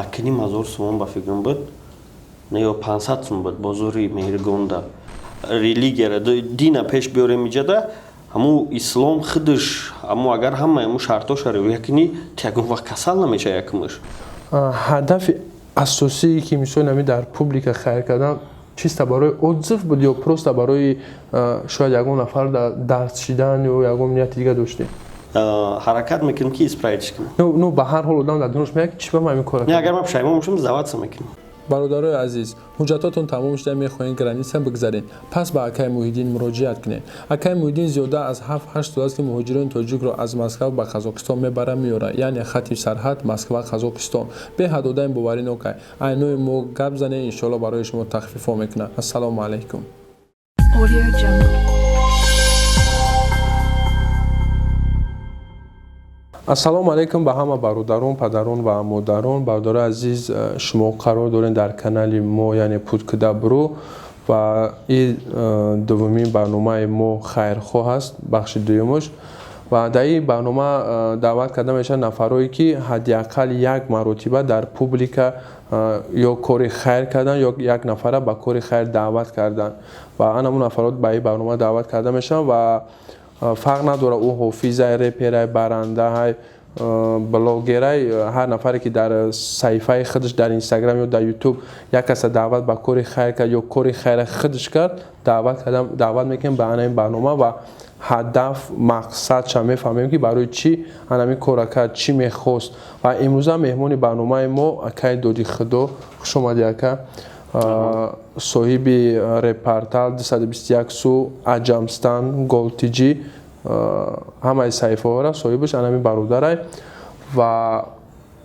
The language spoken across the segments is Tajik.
1,5 ҳазор сомон ба фикрам буд, не, ё 500 сум буд бозори Меҳргонда. Религияра, дина пеш биёрем иҷада, ҳаму ислом худаш, ҳаму агар ҳамаи ҳаму шартоша риоя кунӣ, ту ягон вақт касал намешавӣ якумаш. Ҳадафи асосие ки мисол ами дар публика хайр кардан чиста барои отзыв буд ё просто барои шояд ягон нафар дарс шидан ё ягон нияти дига доштем? Ҳаракат мекунем ки исправить кунем. Ну, ба ҳар ҳол одам дар дунуш меяд, ки чӣ ба ман ин кора. Не, агар ман пушаймон бошам, сдаваться мекунем. Бародарои азиз, ҳуҷҷатотон тамом шуда, мехоҳед граница бигзаред, пас ба акаи Муҳиддин муроҷиат кунед. Акаи Муҳиддин зиёда аз 7-8 сол аст, ки муҳоҷирони тоҷикро аз Москва ба Қазоқистон мебара меорад, яъне хати сарҳад Москва Қазоқистон. Беҳад одами боваринокай. Айнои мо гап занед, иншоалло барои шумо тахфифҳо мекунад. Ассалому алайкум. Audio Jungle. Ассалому алайкум ба ҳама бародарон, падарон ва модарон. Бародарои азиз, шумо қарор доред дар канали мо, яъне Путь к добру, ва ин дуввумин барномаи мо хайрхоҳ аст, бахши дуюмаш. Ва дар ин барнома даъват карда мешаванд нафарое, ки ҳадди ақал як маротиба дар публика ё кори хайр карданд, ё як нафара ба кори хайр даъват карданд, ва ана ҳамун нафарот ба ин барнома даъват карда мешаванд. Ва фарқ надорад, ӯ ҳофизай, реперай, барандаҳай, блогерай, ҳар нафаре ки дар саҳифаи худаш дар Инстаграм ё дар Ютуб як каса даъват ба кори хайр кард ё кори хайра худаш кард, даъват мекунем ба ана ин барнома ва ҳадаф, мақсадша мефаҳмем, ки барои чӣ анамин корра кард, чӣ мехост. Ва имрӯза меҳмони барномаи мо акаи Доди Худо. Хуш омадӣ, ака. Соҳиби репортал 221 су, Аҷамстан, Голтиҷӣ, ҳамаи саҳифаҳоро соҳибаш анами бародарай. Ва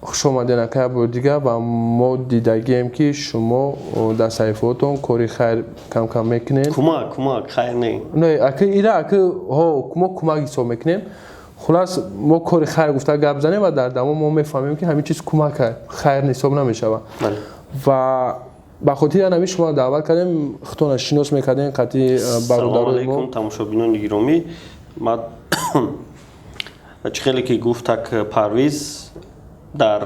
хуш омаден, ака, як бори дигар. Ва мо дидагием, ки шумо дар саҳифаҳотон кори хайр кам-кам мекунед. Кӯмак, кӯмак, хайр не. Не, ака, ира, ака, ҳо, мо кӯмак ҳисоб мекунем. Хулас, мо кори хайр гуфта гап занем ва дар давом мо мефаҳмем, ки ҳамин чиз кӯмак, хайр ҳисоб намешавад. Ва ба хотири анами шумо даъват кардем, худтона шинос мекардем қатъи бародарои мо. Тамошобинони гиромӣ, ман, чӣ хеле ки гуфтак Парвиз, дар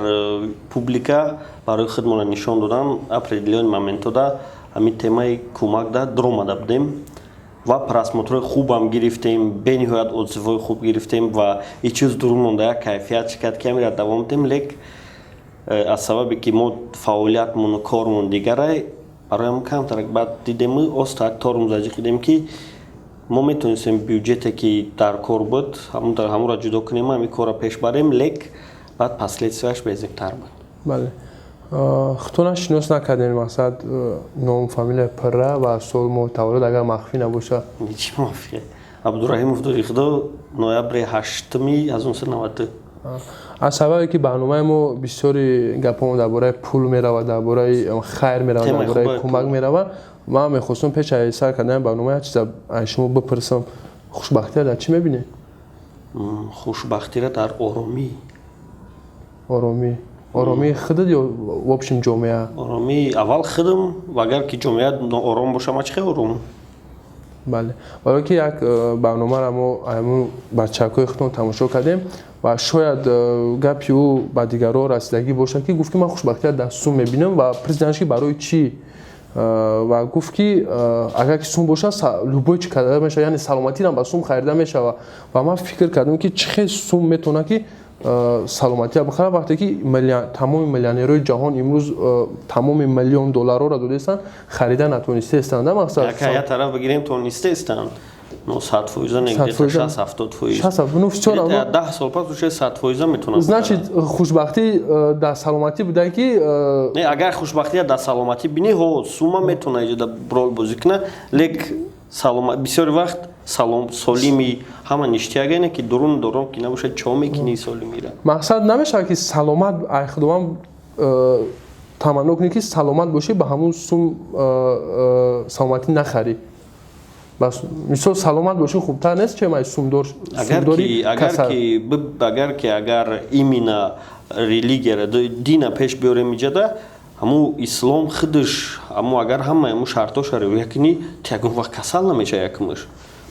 публика барои худмона нишон додан определённый моментода ҳамин темаи кӯмак да дуромада будем ва просмотрҳои хубам гирифтем, бениҳоят отзывҳои хуб гирифтем ва ин чиз дурун монда як кайфият шикард, ки ҳамира давом дем. Лек аз сабабе ки мо фаъолиятмону кормон дигарай, барои камтарак баъд дидему остак тормоз аҷиқидем, ки мо метавонистем бюҷете, ки дар кор буд, ҳамонро ҷудо кунем, ҳамин корро пеш барем, лек баъд последствияш безебтар буд. Бале, худтона шинос накардем. Мақсад, ном, фамилия пурра ва сол, моҳ таваллуд, агар махфӣ набошад. Чӣ махфӣ? Абдураҳимов Додихудо, ноябри 8-ми 1992. Аз сабабе ки барномаи мо бисёри гапҳо дар бораи пул меравад, дар бораи хайр меравад, дар бораи кӯмак меравад, ман мехостам пеш аз сар кардани барнома як чиза аз шумо бипурсам: хушбахтиро дар чӣ мебинед? Хушбахтиро дар оромӣ. Оромӣ? Оромии худат ё в общем ҷомеа? Оромии аввал худам, ва агар ки ҷомеа ноором боша, ман чӣ хел ором? Бале, барое ки як барномаро мо ҳамун бачакҳои худтон тамошо кардем ва шояд гапи ӯ ба дигарҳо расидагӣ бошад, ки гуфт, ки ман хушбахтиро дар сум мебинам, ва президентш ки барои чӣ, ва гуфт, ки агар ки сум бошад, любой чи карда мешавад, яъне саломатиам ба сум харида мешавад. Ва ман фикр кардам, ки чӣ хел сум метавонад ки саломатия бихарад, вақте ки тамоми миллионерҳои ҷаҳон имрӯз тамоми миллион долларҳоро додаистанд, харида натонистаистанд. Мақсад, як тараф бигирем, тонистаистанд, но 100%, не, где-то 60-70%. Ну всё равно. 10 сол пас уже 100% метавонад. Значит, хушбахтӣ дар саломатӣ буда, ки Не, агар хушбахтия дар саломатӣ бинӣ, ҳо, сума метавонад иҷода рол бозӣ кунад, лек бисёри вақт солими ҳама ништяк ине, ки дурун дором ки набошад, чо мекунӣ солимира? Мақсад намешавад, ки саломат ай худованд таманно кунӣ, ки саломат бошӣ, ба ҳамун сум саломатӣ нахарӣ. Бас мисол, саломат бошӣ хубтар нест, чем ай сумдор? Агар ки агар именно религияра, дина пеш биёрем иҷода, ҳаму ислом худаш, ҳаму агар ҳамаи ҳаму шартоша риоя кунӣ, ту ягон вақт касал намешавӣ якумаш.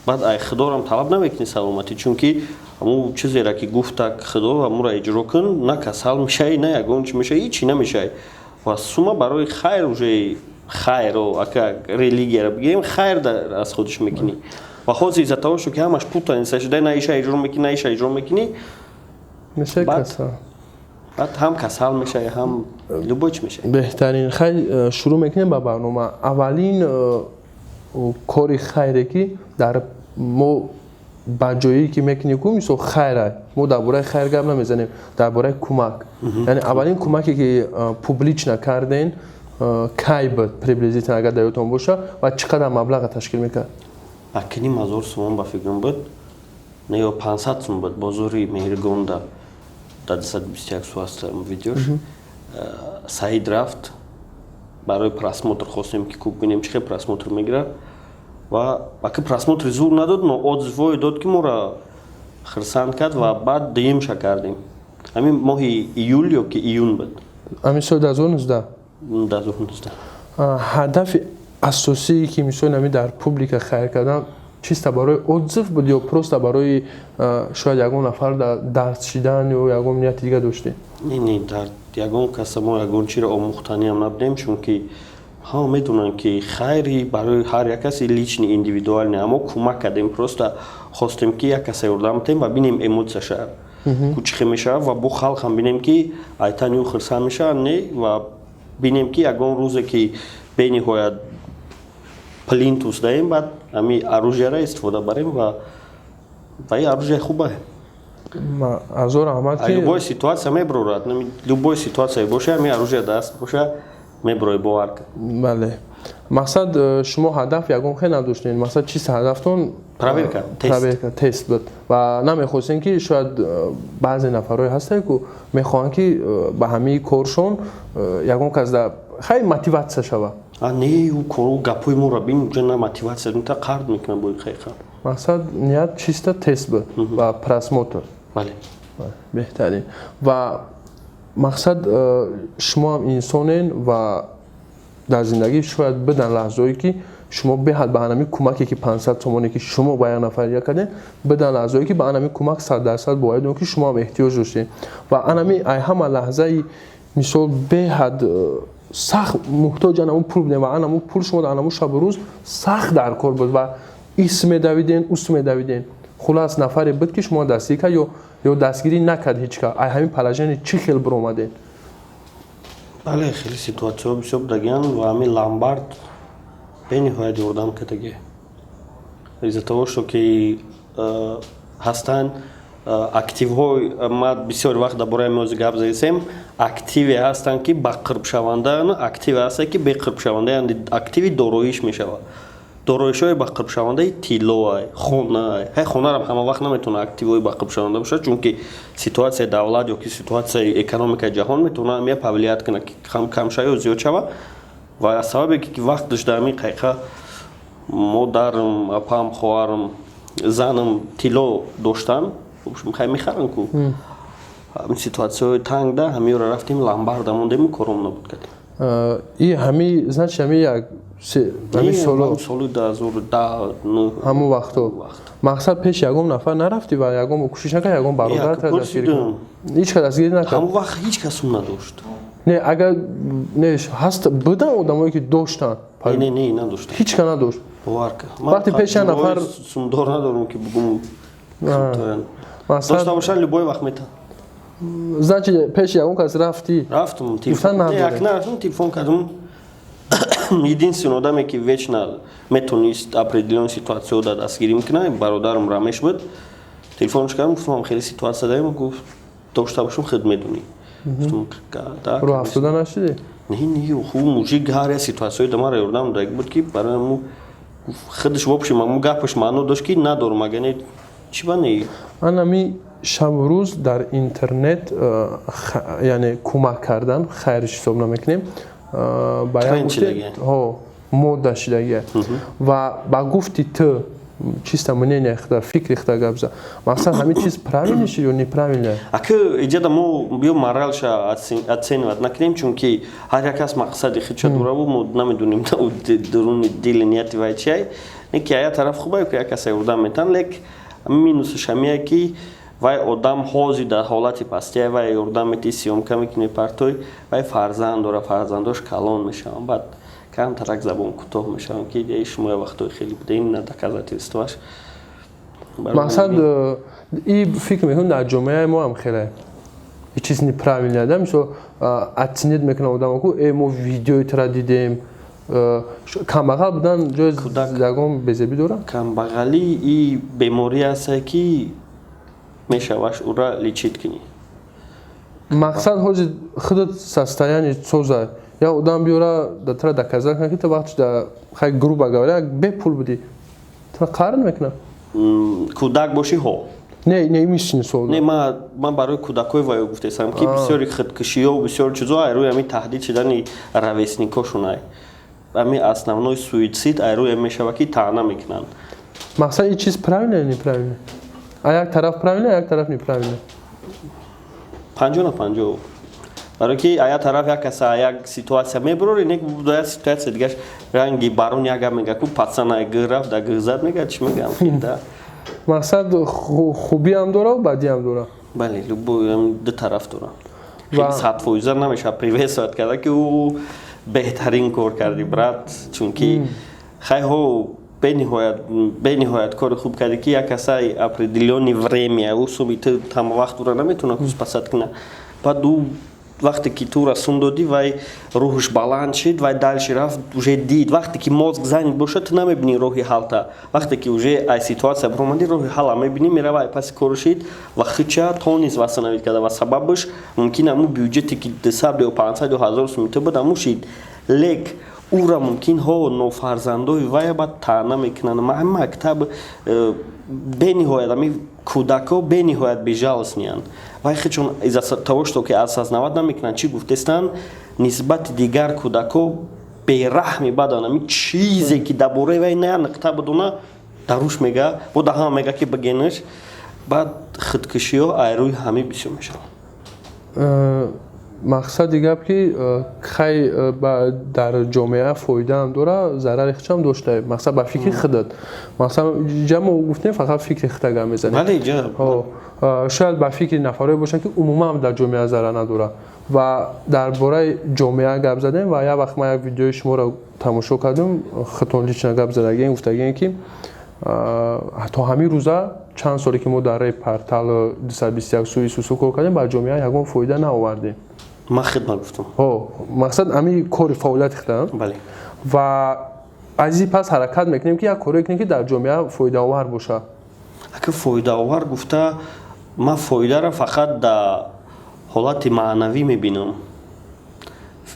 Баъд ай худорам талаб намекунӣ саломатӣ, чунки Ҳамун чизеро, ки гуфтак Худо, ҳамуро иҷро кун, на касал мешавӣ, на ягон чи мешавӣ, ҳичи намешавӣ. Ва сума барои хайр, уже хайро, ака, религияро бигирем, хайр аз худиш мекунӣ. Ва ҳозир из-за того, что ки ҳамаш путаница шуда, на иша иҷро мекунӣ, на иша иҷро мекунӣ. Мешавӣ касал. Баъд ҳам касал мешавӣ, ҳам любой чи мешавӣ. Беҳтарин. Хайр, шурӯъ мекунем ба барнома. Аввалин кори хайре, ки дар мо ба ҷое ки мекунӣ ку, мисол, хайра, мо дар бораи хайр гап намезанем, дар бораи кӯмак, яъне аввалин кӯмаке, ки публично карден, кай буд приблизительно, агар дар ёдтон боша, ва чӣ қадар маблаға ташкил мекард? 1,5 ҳазор сомон, ба фикрам, буд, не, ё 500 сум буд. Бозори Меҳргонда дар 221 су аст видеош. Саид рафт барои просмотр, хостем, ки ку бинем, чӣ хел просмотр мегирад. Ва ака, просмотри зур надод, но отзывое дод, ки моро хирсанд кард. Ва баъд дуюмша кардем, ҳамин моҳи июл ё ки июн буд. Ҳамин соли 2019? 2019. Ҳадафи асосие, ки мисол ҳамин дар публика хайр кардан, чисто барои отзыв буд ё просто барои шояд ягон нафар дарс шидан ё ягон нияти дига доштем? Не, дар ягон каса мо ягон чиро омӯхтаниам набудем, чунки ҳама медонанд, ки хайри барои ҳар як каси личный, индивидуальный. Аммо кӯмак кардем, просто хостем, ки як каса ёрдам диҳем ва бинем эмоцияша ку чӣ хел мешавад, ва бо халқам бинем, ки айтани ӯ хирсанд мешавад, не, ва бинем, ки ягон рӯзе, ки бениҳоят плинтус даем, баъд ҳами оружияро истифода барем. Ва ин оружие хубае. Азор раҳмат, ки Любой ситуация меброрад, любой ситуация боша, ҳами оружие даст боша, меброи, бовар кун. Бале, мақсад, шумо ҳадаф ягон хел надоштед, мақсад чист ҳадафтон? Проверка, тест. Проверка, тест буд. Ва намехостем, ки шояд баъзе нафарҳое ҳастанд, ку мехоҳанд, ки ба ҳамаи коршон ягон кас да хай мотиватсия шава. А, не, ӯ кору гапҳои моро бин, уҷа на мотиватсия та қард мекунам бои хайха. Мақсад, ният чисто тест буд ва просмотр. Бале. Беҳтарин. Ва мақсад, шумо ҳам инсонен ва дар зиндагӣ шояд бидан лаҳзое, ки шумо беҳад ба ҳанами кӯмаке, ки 500 сомоне, ки шумо ба як нафар я кардем, бидан лаҳзое, ки ба анами кӯмак 100% бояд ки шумо ҳам эҳтиёҷ доштем. Ва анами ай ҳама лаҳзаи, мисол, беҳад сахт муҳтоҷ анаму пул будем ва анаму пул шумо дар анаму шабу рӯз сахт дар кор буд ва ис медавиден, ус медавиден, хулас, нафаре буд, ки шумо дастгирӣ кард ё дастгирӣ накард ҳеҷ кас, ай ҳамин положение чӣ хел биромадем? Бале, хеле ситуатсияҳо бисёр будагианд ва ҳамин ломбард бениҳоят ёрдам кардагӣ, из-за того что ки ҳастанд активҳо. Ма бисёр вақт дар бораи ҳамин гап задисем: активе ҳастанд, ки ба қирбшаванда, активе ҳастанд, ки беқирбшаванда, яъне активи дороиш мешавад. Дороишҳои ба қирбшавандаи тиллоай, хонаай. Ҳай, хонарам ҳама вақт наметавона активҳои ба қирбшаванда бошад, чунки ситуатсияи давлат ё ки ситуатсияи экономикаи ҷаҳон метавона ҳамия повлиять кунад, ки кам шава ё зиёд шава. Ва аз сабабе ки вақташ дар ҳамин қайқа модарам, апам, хоҳарам, занам тилло доштан, хай, мехаранд ку, ҳамин ситуатсияҳои тангда ҳамиёро рафтем, ломбарда мондему, кором набуд кардем. И ҳами, значит, ҳами як ҳами соло? Соли 2010. Ҳамон вақто. Мақсад, пеши ягон нафар нарафтӣ ва ягон кӯшиш накард, ягон бародар дастгирӣ? Ҳеҷ кас дастгирӣ накард? Ҳамон вақт ҳеҷ касум надошт. Не, агар не, ҳаст, будан одамое, ки доштанд. Не, надоштам. Ҳеҷ ка надошт? Бовар кар. Вақте пеши нафар сумдор надорам, ки бугум дошта бошанд, любой вақт метавон. Значит, пеши ягон кас рафтӣ? Рафтум, телефон як нарафтум, телефон кардам. Единственный одаме, ки вечно метонист определённый ситуатсияҳо дар дастгирӣ мекунад, бародарам Рамеш буд. Телефонш кардам, гуфтам, хеле ситуатсия дарем. Гуфт, дошта бошам, худ медонӣ. Рӯ афтода нашудӣ? Не, хуб мужик, ҳар як ситуатсияи да мара ёрдам даг буд, ки барои му худаш, в общем, аму гапаш маъно дошт, ки надорам, агар не, чӣ ба не. Анами шабу рӯз дар интернет, яъне кӯмак кардан хайриш ҳисоб намекунем, ба мода шидагия. Ва ба гуфти ту, чисто мнение худа, фикри худа гап за, мақсад, ҳамин чиз правильно шид ё неправильно? Аки, иҷада мо биё моралша оценивать накунем, чунки ҳар як кас мақсади худша дораву мо намедонем дуруни дили нияти вай чиай. Не ки ая тараф хубае, ки як каса ёрдам метан, лек минусаш ҳамие, ки Вай одам ҳозир дар ҳолати пастия, вай ёрдам мети, съёмка мекунӣ, партой, вай фарзанд дора, фарзандош калон мешаванд, баъд камтарак забон кӯтоҳ мешаванд, ки шумо як вақтҳои хеле будем, на доказательствоаш. Мақсад, и фикр мекунам, дар ҷомеаи мо ҳам хеле и чиз неправильно, да. Мисол, оценить мекунам одамо ку: «Э, мо видеои тра дидем». Камбағал будан ҷои ягон безебӣ дорад? Камбағалӣ и беморӣ ҳастае, ки мешаваш ура лечить кунӣ. Мақсад, ҳозир худат состояние соза, як одам биёра, да тра доказать кунад, ки ту вақти да, хай, грубо говоря, бепул будӣ, тра қарр мекунад? Кӯдак бошӣ, ҳо. Не, не, имисин сол. Не, ман барои кӯдакҳои ваё гуфтесам, ки бисёри худкушиё, бисёр чизо ай рӯи ҳамин таҳдид шидани ровесникошунай. Ҳамин основной суицид ай рӯи мешавад, ки таъна мекунанд. Мақсад, ин чиз правильно или неправильно? А як тараф правильно, як тараф неправильно? 50 на 50, барои ки а як тараф як каса як ситуация мебурори, не як ситуация дигаш. Ранги барон як гап мега ку: «Пацана гир рафт, да гир зад», мега, чӣ мегам, да. Мақсад, хубиам дора, бадиам дора. Бале, любой ду тараф дора. Хеле 100% намешавад приветствовать карда, ки ӯ беҳтарин кор кардӣ, брат, чунки хайҳо бениҳоят, бениҳоят кори хуб кардӣ, ки як касаи определённый время ӯ суми ту ҳама вақт ӯра наметавона спасать кунад. Баъд ӯ вақте ки тура сум додӣ, вай рӯҳш баланд шид, вай дальше рафт, уже дид. Вақте ки мозг занят бошад, ту намебинӣ роҳи ҳалта. Вақте ки уже ай ситуация баромадӣ, роҳи ҳалла мебинӣ, мерава, ай паси кору шид ва хича тонис восстановить карда. Ва сабабаш мумкин ҳамун бюджете, ки 200 ё 500 ё 1000 суми ту буд, ҳамун шид. Лек ура мумкин ҳо нофарзандои вая баъд таъна мекунанд. Мактаб бениҳоят ами кӯдакҳо бениҳоят безжалостныянд. Вай хичон из-за того, что ки осознавать намекунанд, чӣ гуфтестанд, нисбати дигар кӯдакҳо бераҳми бадан. Ами чизе, ки дар бораи вай на нуқта будона, даруш мега, бо да ҳама мега, ки бигенаш. Баъд худкушиҳо айрӯи ҳамӣ бисёр мешаванд. Мақсади гап, ки хай, дар ҷомеа фоидаам дора, зарари хичам дошта. Мақсад, ба фикри худат, мақсад, ҷа мо гуфтем, фақат фикри худа гап мезанем. Шояд ба фикри нафарое бошанд, ки умуман дар ҷомеа зарар надорад. Ва дар бораи ҷомеа гап задем ва як вақт ман як видеои шуморо тамошо кардам, худтон лично гап задагем, гуфтагем, ки то ҳамин рӯза, чанд соле ки мо дар реп портал 221 суи сусу кор кардем, ба ҷомеа ягон фоида наовардем. Ман хидмат гуфтам. Ҳо, мақсад, ҳамин кори фаъолияти худам. Бале. Ва аз ин пас ҳаракат мекунем, ки як коре кунем, ки дар ҷомеа фоидаовар бошад. Ака, фоидаовар гуфта, ман фоидаро фақат дар ҳолати маънавӣ мебинам.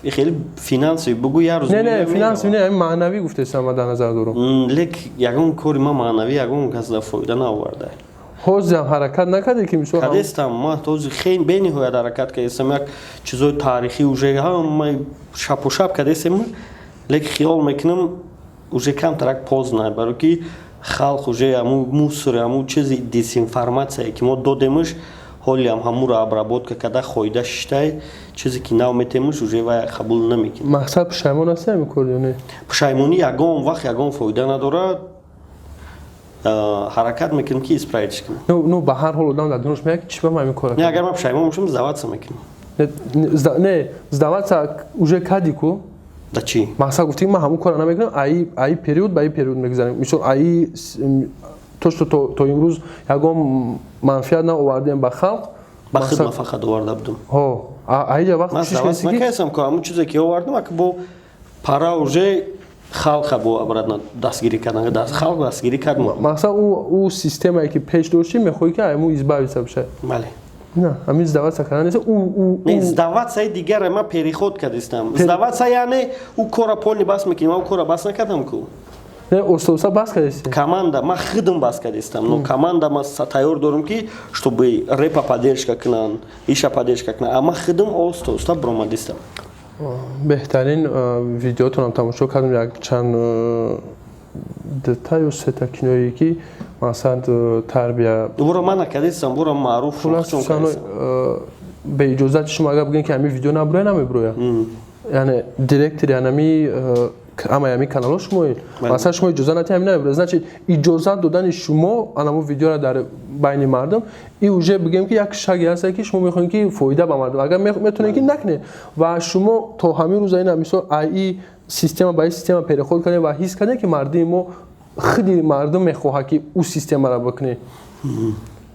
Хеле финансовый бугӯ, як рӯз. Не, не, финансовый не, маънавӣ гуфтесам, ман дар назар дорам. Лек ягон кори ман маънавӣ ягон кас дар фоида наоварда. Ҳозирам ҳаракат накардед, ки мисол? Кардестам. Ман ҳозир хеле бениҳоят ҳаракат кардестам, як чизои таърихӣ уже ҳама шапу шап кардестем. Лек хиёл мекунам, уже камтарак поздно, баро ки халқ уже ҳамун мусор, ҳамун чизи дезинформация, ки мо додемш, ҳолиам ҳамуро обработка карда хоида шиштай. Чизе ки нав метемш, уже вай қабул намекунад. Мақсад, пушаймон ҳастӣ ҳамин кор ё не? Пушаймонӣ ягон вақт ягон фоида надорад. Ҳаракат мекунем, ки исправить кунем. Ну, ба ҳар ҳол одам дар дунуш меяд, ки чӣ ба ман ҳамин кора. Не, агар ман пушаймон бошам, сдаваться мекунам. Не, сдаваться уже кади ку. Да чӣ? Мақсад, гуфтӣ, ман ҳамун кора намекунам, аи период ба и период мегузарем. Мисол, аи то что то имрӯз ягон манфиат наовардем ба халқ. Ба худ ман фақат оварда будам. Ҳо, аиҷа вақт ман сдаваться накардам ку. Ҳамун чизе, ки овардам, ака, бо пара уже халқа бо обратно дастгирӣ кардан, халқ дастгирӣ кард. Мақсад, ӯ системае, ки пеш доштӣ, мехоҳӣ, ки айму избавиться бишавад. Бале. На, ҳамин сдаваться кардан нест. Не, сдаваться дигара, ман переход кардистам. Сдаваться яъне ӯ кора полный бас мекунем. Ман ӯ кора бас накардам ку. Не, оста-оста бас кардисти. Команда ман худам бас кардистам, но команда ман тайёр дорам, ки чтобы репа поддержка кунанд, иша поддержка кунанд, амма худам оста-оста баромадистам. Беҳтарин. Видеотонам тамошо кардам, як чанд, дута ё сета киное, ки масалан тарбия. Буро ман накардистам, буро маъруф. Бе иҷозати шумо, агар бигӯем, ки ҳамин видео набуроя, намебуроя. Яъне директори анами Ҳамаи ҳамин каналҳо шумоед. Масалан, шумо иҷоза надиҳед, ҳамин намебарад. Значит, иҷозат додани шумо анамо видеоро дар байни мардум, и уже бигем, ки як шаге ҳаст, ки шумо мехоҳед, ки фоида ба мардум. Агар метавонед, ки накунед. Ва шумо то ҳамин рӯза ина, мисол, аи система ба ин система переход кардем ва ҳис кардем, ки мардуми мо, худи мардум мехоҳад, ки ӯ системаро бикунед.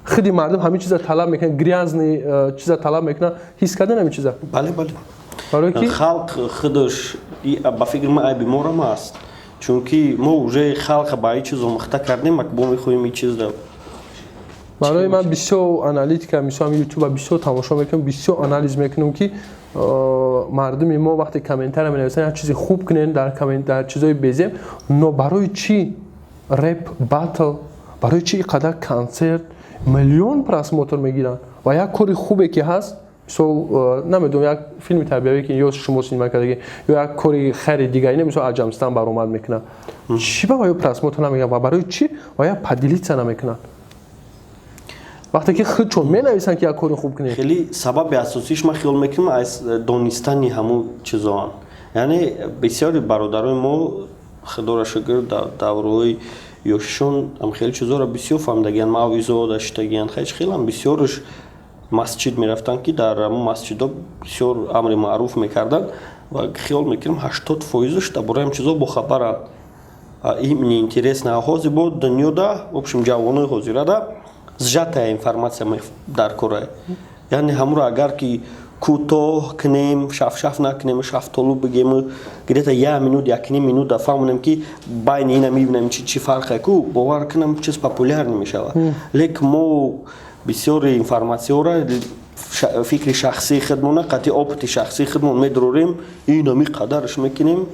Худи мардум ҳамин чиза талаб мекунад, грязный чиза талаб мекунад. Ҳис кардем ҳамин чиза. Бале. Барои ки Халқ худаш, ба фикри ман, айби морам аст, чунки мо уже халқа ба ин чиз омӯхта кардем, ак бо мехоҳем ин чизро. Барои ман бисёр аналитика, мисол, ютуба бисёр тамошо мекунам, бисёр анализ мекунам, ки мардуми мо вақте комментария менависанд, як чизи хуб кунед дар дар чизои безеб. Но барои чӣ рэп батл, барои чӣ қадар консерт миллион просмотр мегиранд ва як кори хубе ки ҳаст, мисол, намедонам, як филми тарбиявӣ, ки ё шумо синема кардагӣ, ё як кори хайри дигари, мисол, Аҷамстан баромад мекунад, чӣ ба ё просмотр намегиранд ва барои чӣ ва як поделиться намекунанд, вақте ки худшон менависанд, ки як кори хуб кунед? Хеле сабаби асосиш, ман хиёл мекунам, аз донистани ҳамун чизоанд. Яъне бисёри бародарои мо, худоро шукр, дар давраҳои ёшишон ам хеле чизоро бисёр фаҳмидагиянд, мавъизо даштагиянд. Хеле хелам бисёрш масҷид мерафтанд, ки дар ҳамун масҷидҳо бисёр амри маъруф мекарданд, ва хиёл мекунам, 80 фоизаш дар бораи ҳам чизо бохабаранд. Им неинтересно. Ҳозир бо дунёда, в общем, ҷавонои ҳозирада сжатая информация дар кора. Яъне ҳамуро агар ки кӯтоҳ кунем, шафшаф накунем, шафтолу бигем, где-то як минут, якним минут фаҳмонем, ки байни ина мебинем, чи фарқе ку, бовар кунам, чиз популярный мешавад. Лекин мо бисёри информатсияҳоро фикри шахсии худмона қатъи опыти шахсии худмон медурорем, инами қадарш мекунем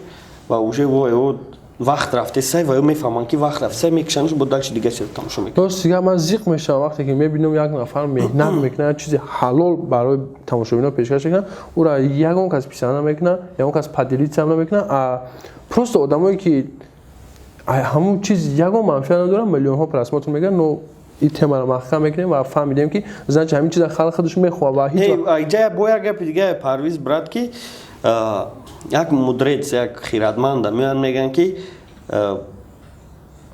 ва уже вой, вақт рафтесай, ва ё мефаҳманд, ки вақт рафтесай, мекушанш, бо дальше дигар чиз тамошо мекунанд. Рост дигар, ман зиқ мешавам, вақте ки мебинам, як нафар меҳнат мекунад, як чизи ҳалол барои тамошобинон пешкаш мекунад, ӯра ягон кас писанд намекунад, ягон кас поделиться намекунад, а просто одамое ки ҳамун чиз ягон манфиат надоранд, миллионҳо просмотр мегиранд. Но ин темаро маҳкам мекунем ва фаҳмидем, ки значит, ҳамин чиза халқ худаш мехоҳад ва ҳеҷ Ҷая бо як гапи дига, Парвиз брат, ки як мудрец, як хиратманда меоянд, мегӯянд, ки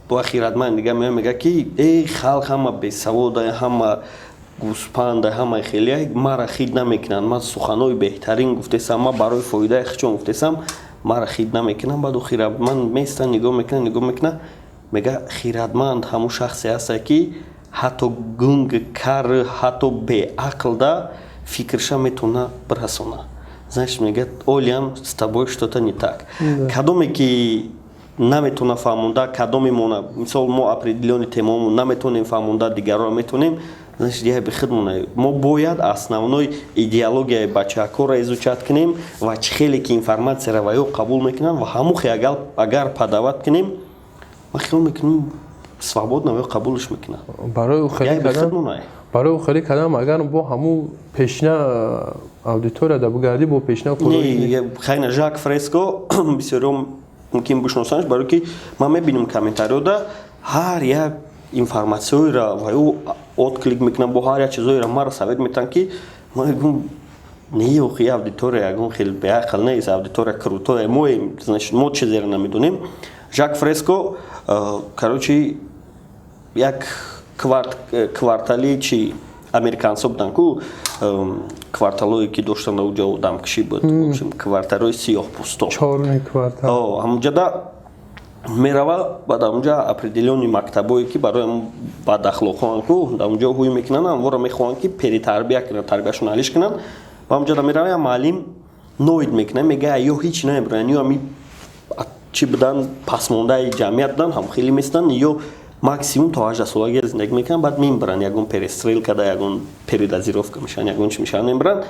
бо хиратманд дига меояд, мегӯяд, ки эй, халқ ҳама бесавода, ҳама гӯспанда, ҳама хеле мара хид намекунанд, ман суханои беҳтарин гуфтесам, ман барои фоидаи худшон гуфтесам, мара хид намекунам. Баъд хиратманд меистад, нигоҳ мекунад, нигоҳ мекунад, мега: хиратманд ҳамун шахсе ҳаста, ки ҳатто гунг, кар, ҳатто беақлда фикрша метавона бирасона. Значит, мегӯяд, олиам с тобой что-то не так. Кадоме ки наметавона фаҳмонда, кадоме мона, мисол, мо определённый темамо наметавонем фаҳмонда, дигарро метавонем, значит, я бихудмона. Мо бояд основной идеологияи бачаҳакҳоро изучать кунем ва чӣ хеле ки информатсияро ва ё қабул мекунанд, ва ҳамухе агар подавать кунем, ман хиёл мекунам, свободно ё қабулш мекунанд. Барои хеле кардам, агар бо ҳамун пешина аудитория бугардӣ, бо пешина. Хайна, Жак Фреско бисёриҳо мумкин бишносанш, барое ки ман мебинам, комментариёда ҳар як информатсияеро ва ё отклик мекунам, бо ҳар як чизоеро маро совет метиҳанд, ки ман мегӯям: не, охи, аудитория ягон хеле беақл нест, аудитория крутое моем, значит, мо чизеро намедонем. Жак Фреско, короче, як квартали чи американсо буданд ку, кварталое ки доштанд, уҷа одамкушӣ буд, кварталҳои сиёҳпӯсто. Чёрный квартал. Ҳамуҷада мерава, баъд ҳамунҷа определённый мактабое, ки барои бадахлоқҳоан ку, дар унҷо ҳуй мекунанд, ҳамворо мехоҳанд, ки перетарбия кунанд, тарбияшон алиш кунанд. Ва ҳамунҷода мерава, як муаллим ноид мекунад, мега: ё ҳеҷ намебуранд, ё ами чӣ буданд, пасмондаи ҷамъият буданд, ҳам хеле местанд, ё максимум то 18 солагия зиндагӣ мекунанд, баъд мембаранд, ягон перестрелка да, ягон передозировка мешаванд, ягон чи мешаванд, мембаранд.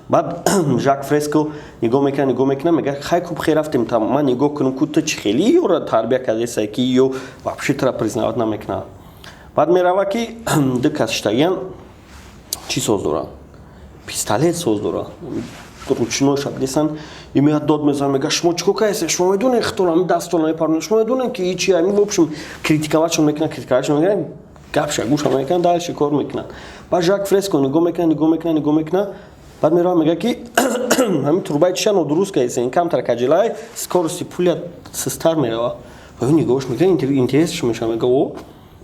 Баъд Жак Фреско нигоҳ мекунад, нигоҳ мекунад, мега: хай, куб, хе рафтем, там ман нигоҳ кунам ку, ту чӣ хели ёра тарбия кардесай, ки ё вообще тура признавать намекунад. Баъд мерава, ки ду кас штагиян, чӣ соз доранд, пистолет соз доранд, ручной шабдесан. И меяд, дод мезанад, мега: шумо чӣ кор кардед? Шумо медонед, хитон дастона мепаронед, шумо медонед, ки чи? В общем, критиковать шон мекунад, критиковать шон мекунад, гапша гӯша мекунад, дальше кор мекунад. Баъд Жак Фреско нигоҳ мекунад, нигоҳ мекунад, нигоҳ мекунад. Баъд мерава, мега, ки ҳамин трубаи чиша нодуруст кардесен, камтар каҷилай, скорости пуля систар мерава. Ва ё нигоҳш мекунад, интересш мешава, мега: «О»,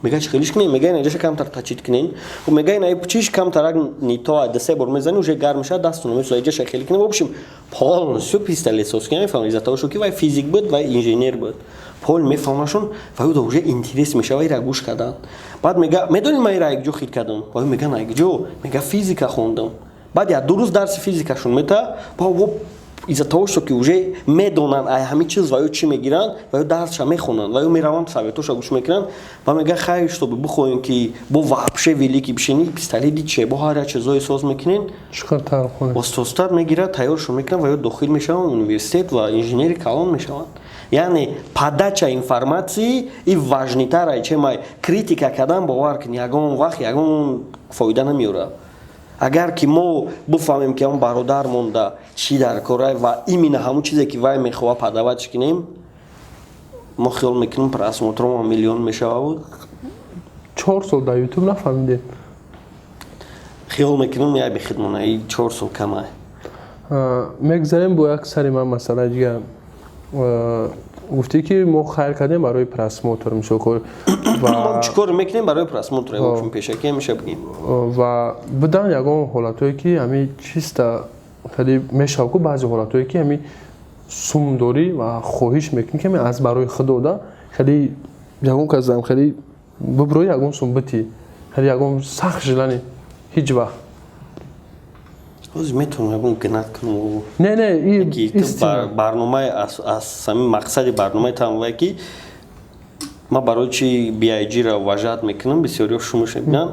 мега, «чӣ хелиш кунем?» Мега: «Инаҷаша камтар точить кунен». Мега: «Ина чиш камтарак не то, ду се бор мезани, уже гарм мешавад, дастона месӯзад, иҷаша хеле кунем». В общем, полностью пистолет соз кунем, мефаҳмам, из-за того, что ки вай физик буд, вай инженер буд, пол мефаҳмашон. Ва ӯ уже интерес мешава ира гӯш кардан. Баъд мега: «Медонӣ, ман ира якҷо хит кардам?» Ва ӯ мега: «Якҷо?» Мега: «Физика хондам». Баъд як 2 рӯз дарси физикашон мета. Ба из-за того, что ки уже медонанд ай ҳамин чиз ва ё чӣ мегиранд, ва ё дарсша мехонанд, ва ё мераванд, советоша гӯш мекунанд. Ва мега: «Хайр, чтобы бихоҳем, ки бо вообще великий бишени, пистолети че бо ҳар як чизое соз мекунен». Остостар мегирад, тайёршон мекунад, ва ё дохил мешаванд университет ва инженери калон мешаванд. Яъне подача информации и важнитар, чем ай критика кардан. Бовар кун, ягон вақт ягон фоида намеорад. Агар ки мо бифаҳмем, ки он бародар монда чӣ дар кора ва именно ҳамун чизе, ки вай мехоҳа, подавать кунем, мо хиёл мекунем, просмотрома миллион мешава буд. 4 сол дар Ютуб нафаҳмидем. Хиёл мекунем, яй бихидмона и 4 сол камай. Мегзарем бо як сари ман масъалаи дигар. Гуфтӣ, ки мо хайр кардем барои просмотр, мисол. Ва чӣ кор мекунем барои просмотр, пешакӣ ҳамеша бигем. Ва будан ягон ҳолатҳое, ки ҳами чиста хеле мешавад ку, баъзе ҳолатҳое, ки ҳами сум дорӣ ва хоҳиш мекунӣ, ки аз барои худода хеле ягон касам хеле биброи, ягон сум битӣ, хеле ягон сахт желание ҳеҷ вақт? Ҳозир метавонам ягон гинат кунам. Не, не. Барномаи аз ҳамин мақсади барномаи тамвае, ки ман барои чи BIG-ра уважать мекунам, бисёриҳо шумаш мебинанд,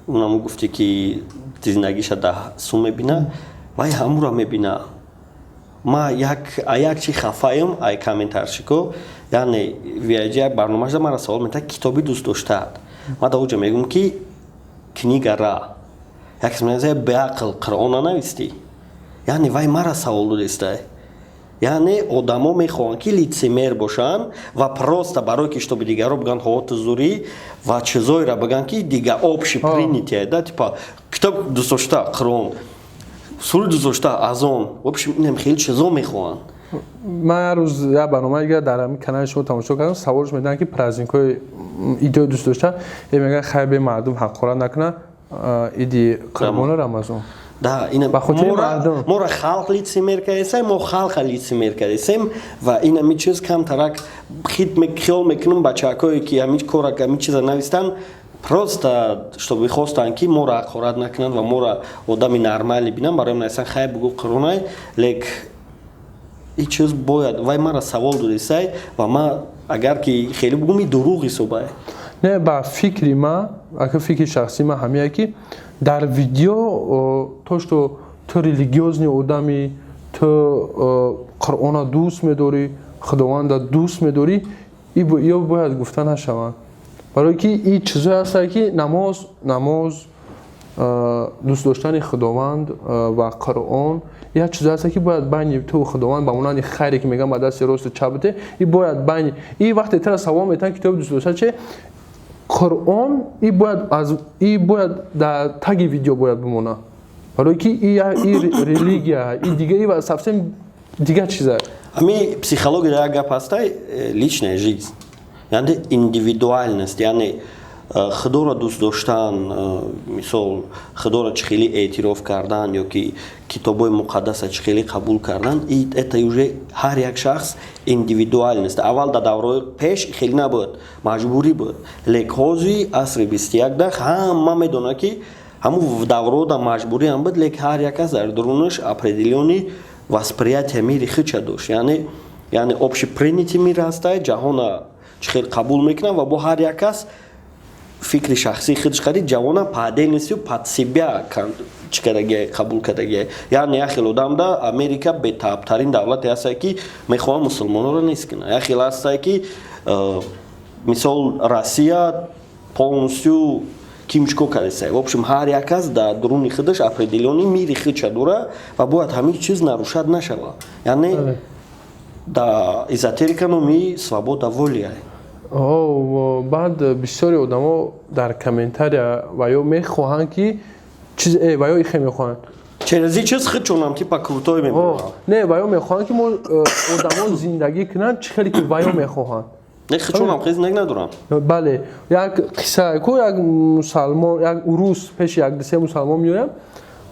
унаму гуфте, ки зиндагиша да сум мебина, вай ҳамура мебина. Ма як чи хафаем ай комментарщико. Яъне BIG як барномаша мара савол метавад: «Китоби дӯст доштаат?» Ма дар оҷа мегӯм, ки книга ра. Як кас мегӯяд: «Беақл, Қуръон нанавистӣ?» Яъне вай мара савол додистай. Яъне одамо мехоҳанд, ки лицемер бошанд ва просто барое ки чтобы дигарро бигӯянд: «Ҳо, ту зурӣ», ва чизоеро бигӯянд, ки дига общепринятые да, типа китоб дӯстдошта Қуръон, суруд дӯстдошта азон, в общем, инам хеле чизо мехоҳанд. Ман як рӯз як барномаи дигар дар ҳамин канали шумо тамошо кардам. Саволш медиҳанд, ки праздникҳои идои дӯст дошта, е мегӯянд: «Хайр, бе мардум ҳақорат накунад, иди Қурбону Рамазон». Да, ина мора халқ лицемер кардесем, мо халқа лицемер кардесем. Ва ин ҳами чиз камтарак хит хиёл мекунам, бачаҳакое, ки ҳами кора, ҳами чиза навистанд, просто чтобы хостанд, ки моро ҳақорат накунанд ва моро одами нормалӣ бинанд, барои нависанд: «Хайр, бугӯ, Қуръонай». Лек ин чиз бояд, вай мара савол додисай, ва ма агар ки хеле бугӯм, и дурӯғ ҳисобай. Не, ба фикри ма, ака, фикри шахсии ма ҳамия, ки дар видео то что ту религиозный одами, ту Қуръона дӯст медорӣ, Худованда дӯст медорӣ, ё бояд гуфта нашаванд, барое ки и чизое ҳастанд, ки намоз, дӯст доштани Худованд ва Қуръон як чизое ҳаст, ки бояд байни ту Худованд, ба монанди хайре, ки мегӯям, ба дасти росту чап бите, и бояд байни и вақте тара савол метаванд: «Китоби дӯст дошта че?» Қуръон и бояд аз и бояд дар таги видео бояд бимонад, барое ки и религия, и дига, и совсем дигар чиза. Ҳами психология як гап ҳастай, личная жизнь, яъне индивидуальность, яъне худоро дӯст доштан, мисол, худоро чӣ хеле эътироф кардан ё ки китобҳои муқаддаса чӣ хеле қабул кардан, это уже ҳар як шахс индивидуальность. Аввал дар давраҳои пеш хеле набуд, маҷбурӣ буд, лек ҳозир асри 21-да ҳама медонад, ки ҳамун давраҳо маҷбурӣ ҳам буд, лек ҳар як кас дар дурунаш определённый восприятие мири худша дошт. Яъне общепринятый мир ҳастай, ҷаҳона чӣ хел қабул мекунад, ва бо ҳар як кас фикри шахсии худаш қарид, ҷавона по отдельности, под себя чӣ кардагия, қабул кардагия. Яъне як хел одамда Америка бетаабтарин давлате ҳастае, ки мехоҳад мусулмононро нест кунад, як хел ҳастае, ки мисол, Россия полностью кимчико кардеса. В общем, ҳар як кас дар дуруни худаш определённый мири худша дора ва бояд ҳамин чиз нарушать нашавад. Яъне да эзотерика номи свобода воли. Баъд бисёри одамо дар комментария ва ё мехоҳанд, ки чиз ва ё ихе мехоҳанд. Через ин чиз худшонам типа крутой мебинанд. Не, ваё мехоҳанд, ки мо одамо зиндагӣ кунанд, чӣ хеле ки ваё мехоҳанд. Не, худшонам хеле зиндагӣ надоранд. Бале, як қисса ку: як мусалмон, як урус пеши як се мусалмон меояд.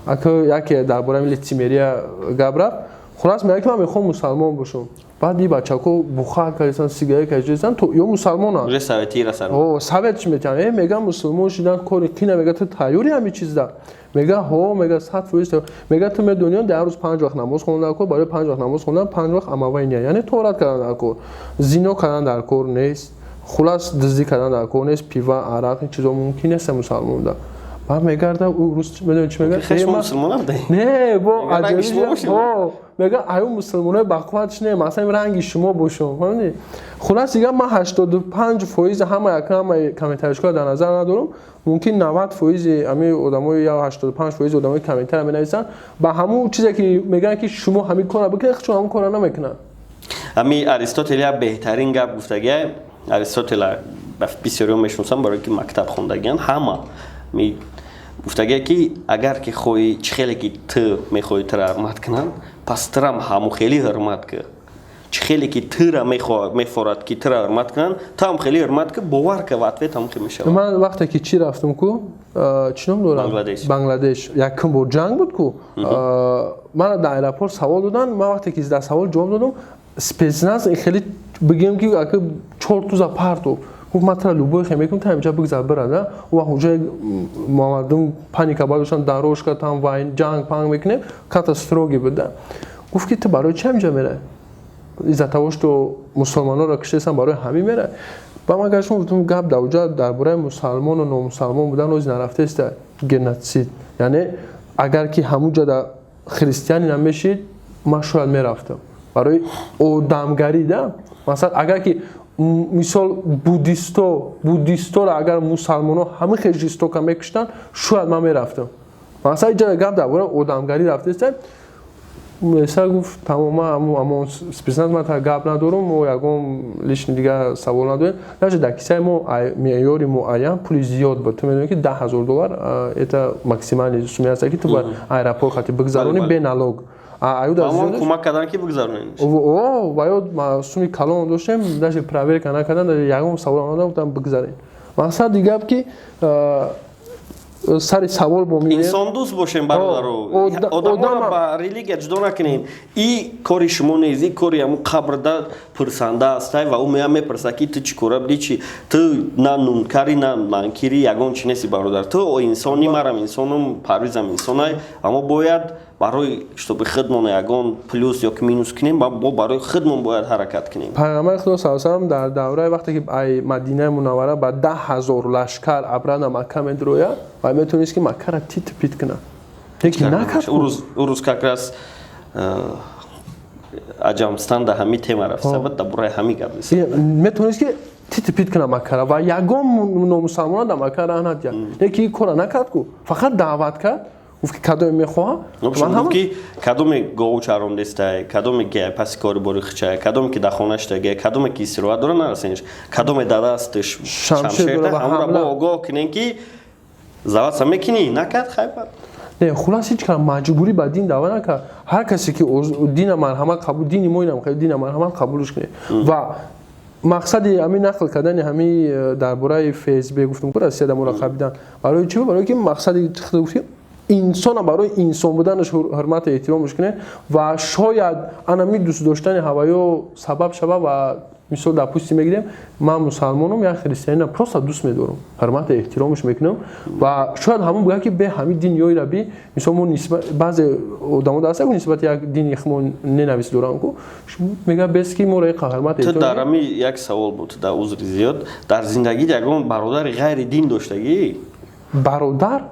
Ака, яке дар бораи лицемерия гап рафт. Хулас, мега, ки ман мехоҳам мусалмон бошам. Баъд и бачако бухар кардисан, сигарет кашидан, то ё мусалмонанд. Уже советира сар. О, совет чӣ метиҳанд? Мега, мусулмон шидан кори қина. Мега, ту тайёри ҳами чизда? Мега, ҳо, мега, 100%. Мега, ту медонӣ, дар рӯз панҷ вақт намоз хондан дар кор, барои панҷ вақт намоз хондан панҷ вақт омывание, яъне тоҳорат кардан дар кор, зино кардан дар кор нест, хулас, дуздӣ кардан дар кор нест, пива, арақ, ин чизо мумкин нест мусалмонда. Баъд мегарда, ӯ рус медони чӣ мега? Не, бо мега, аю мусулмонои бақувват не, масалан, ранги шумо бошум, фаҳмидӣ? Хулас, дига ман 85% ҳама, яка ҳамаи комментаришкоро дар назар надорам, мумкин 90% ҳамин одамои ё 85% одамои комментария менависанд, ба ҳамун чизе ки мегӯянд, ки шумо ҳамин корро бикунед, чун ҳамун корро намекунанд. Ҳами Аристотел як беҳтарин гап гуфтагия. Аристотела бисёриҳо мешиносам, барое ки мактаб хондагиян ҳама. Гуфтагия, ки агар ки хоҳӣ, чӣ хеле ки ту мехоҳӣ тура ҳурмат кунанд, пас турам ҳамун хеле ҳурмат кӣ. Чӣ хеле ки тура мефорад, ки тура ҳурмат кунанд, ту ҳам хеле ҳурмат кӣ, бовар ка, в ответ ҳамун хел мешавад. Ман вақте ки чӣ рафтам ку, чӣ ном дорам, Бангладеш, якум бор ҷанг буд ку, мана дар аэропорт савол додан. Ман вақте ки дар савол ҷавоб додам, спецназ хеле бигем, ки ака чор туза партов, гуфт: «Ман тара любой хе мекунам, та инҷа бигзар, бира да». Он вақт уже мардум паника бардоштан, дорожка там вайн, ҷанг панг мекунем, катастрофа буд да. Гуфт, ки ту барои чи ҳаминҷа мерай? Из-за того, что мусулмононро киштесам, барои ҳамин мерай? Ба ман гаштам, гуфтам: «Гап дар уҷа дар бораи мусалмону номусалмон будан оз нарафтеста, геноцид, яъне агар ки ҳамун ҷа христиане намешид, ман шояд мерафтам барои одамгарӣ да». Масалан, агар ки мисол буддисторо агар мусалмонҳо ҳамин хел жестоко мекуштанд, шояд ман мерафтам. Масалан, иҷа гап дар бораи одамгарӣ рафтеста. Эса гуфт: «Тамом, амон спецназ, ман та гап надорум, мо ягон лишний дигар савол надорем». Даже дар кисаи мо меъёри муайян пули зиёд буд. Ту медонӣ, ки 10 000 доллар это максимальный сумма аст, ки ту бояд аэропорт хати бигзаронӣ бе налог. Кӯмак кардан, ки бигзаронед. Ва ё суми калон доштем, даже проверка накардан, даже ягон савол надодам, гуфтам: «Бигзаред». Мақсади гап, ки сари савол бо Инсондӯст бошем, бародаро, одаморо ба религия ҷудо накунем. И кори шумо нест, и кори ҳамун қабрда пурсанда астай ва ӯ мея мепурсад, ки ту чӣ кора будӣ, чи ту на нункари, на манкири, ягон чи нести, бародар. Ту инсони, марам инсонум, Парвизам инсонай, аммо бояд барои чтобы худмон ягон плюс ё ки минус кунем, мо барои худмон бояд ҳаракат кунем. Пайғамбари Худо са салам дар давраи вақте ки ай Мадинаи Мунаввара ба 10 000 лашкар обратно Макка медрояд ва метавонист, ки Маккара тит пит кунад, лекин накард. Урӯз как раз Аҷамстан да ҳами тема рафт, сабаб дар бораи ҳами гап. Метавонист, ки тит пит кунад Маккара ва ягон номусалмона дар Макка раҳ надиҳад, лекин ин кора накард ку, фақат даъват кард, гуфт, ки кадоме мехоҳам. Ки кадоме гову чарондестай, кадоме ки паси кори бори хичай, кадоме ки дар хона штага, кадоме ки истироҳат дора, нарасенш, кадоме дар дасташ шамшерда, ҳамура бо огоҳ кунем, ки заваса мекунӣ, накард, хайбар. Не, хулас, ҳеҷ кара маҷбурӣ ба дин даъва накард. Ҳар касе ки дина марҳамат қабул, дини мо инам, дина марҳамат қабулш кунед. Ва мақсади ҳамин нақл кардани ҳамин дар бораи ФСБ гуфтам ку, Россия моро қабидан барои чӣ? Барои ки мақсади гуфтем, инсона барои инсон буданаш ҳурмату эҳтиромаш кунед ва шояд анами дӯст доштани ҳаваё сабаб шава. Ва мисол, допустим, мегирем, ман мусалмонам, як христианина просто дӯст медорам, ҳурмату эҳтиромаш мекунам ва шояд ҳамон бигӯяд, ки бе ҳамин дин ёира би. Мисол, мо баъзе одамо даста нисбати як дини мо ненавист дорам ку, мега бес ки моро иқа ҳурмат. Ту дар ҳами як савол буд, дар узри зиёд, дар зиндагит ягон бародари ғайри дин доштагӣ? Бародар?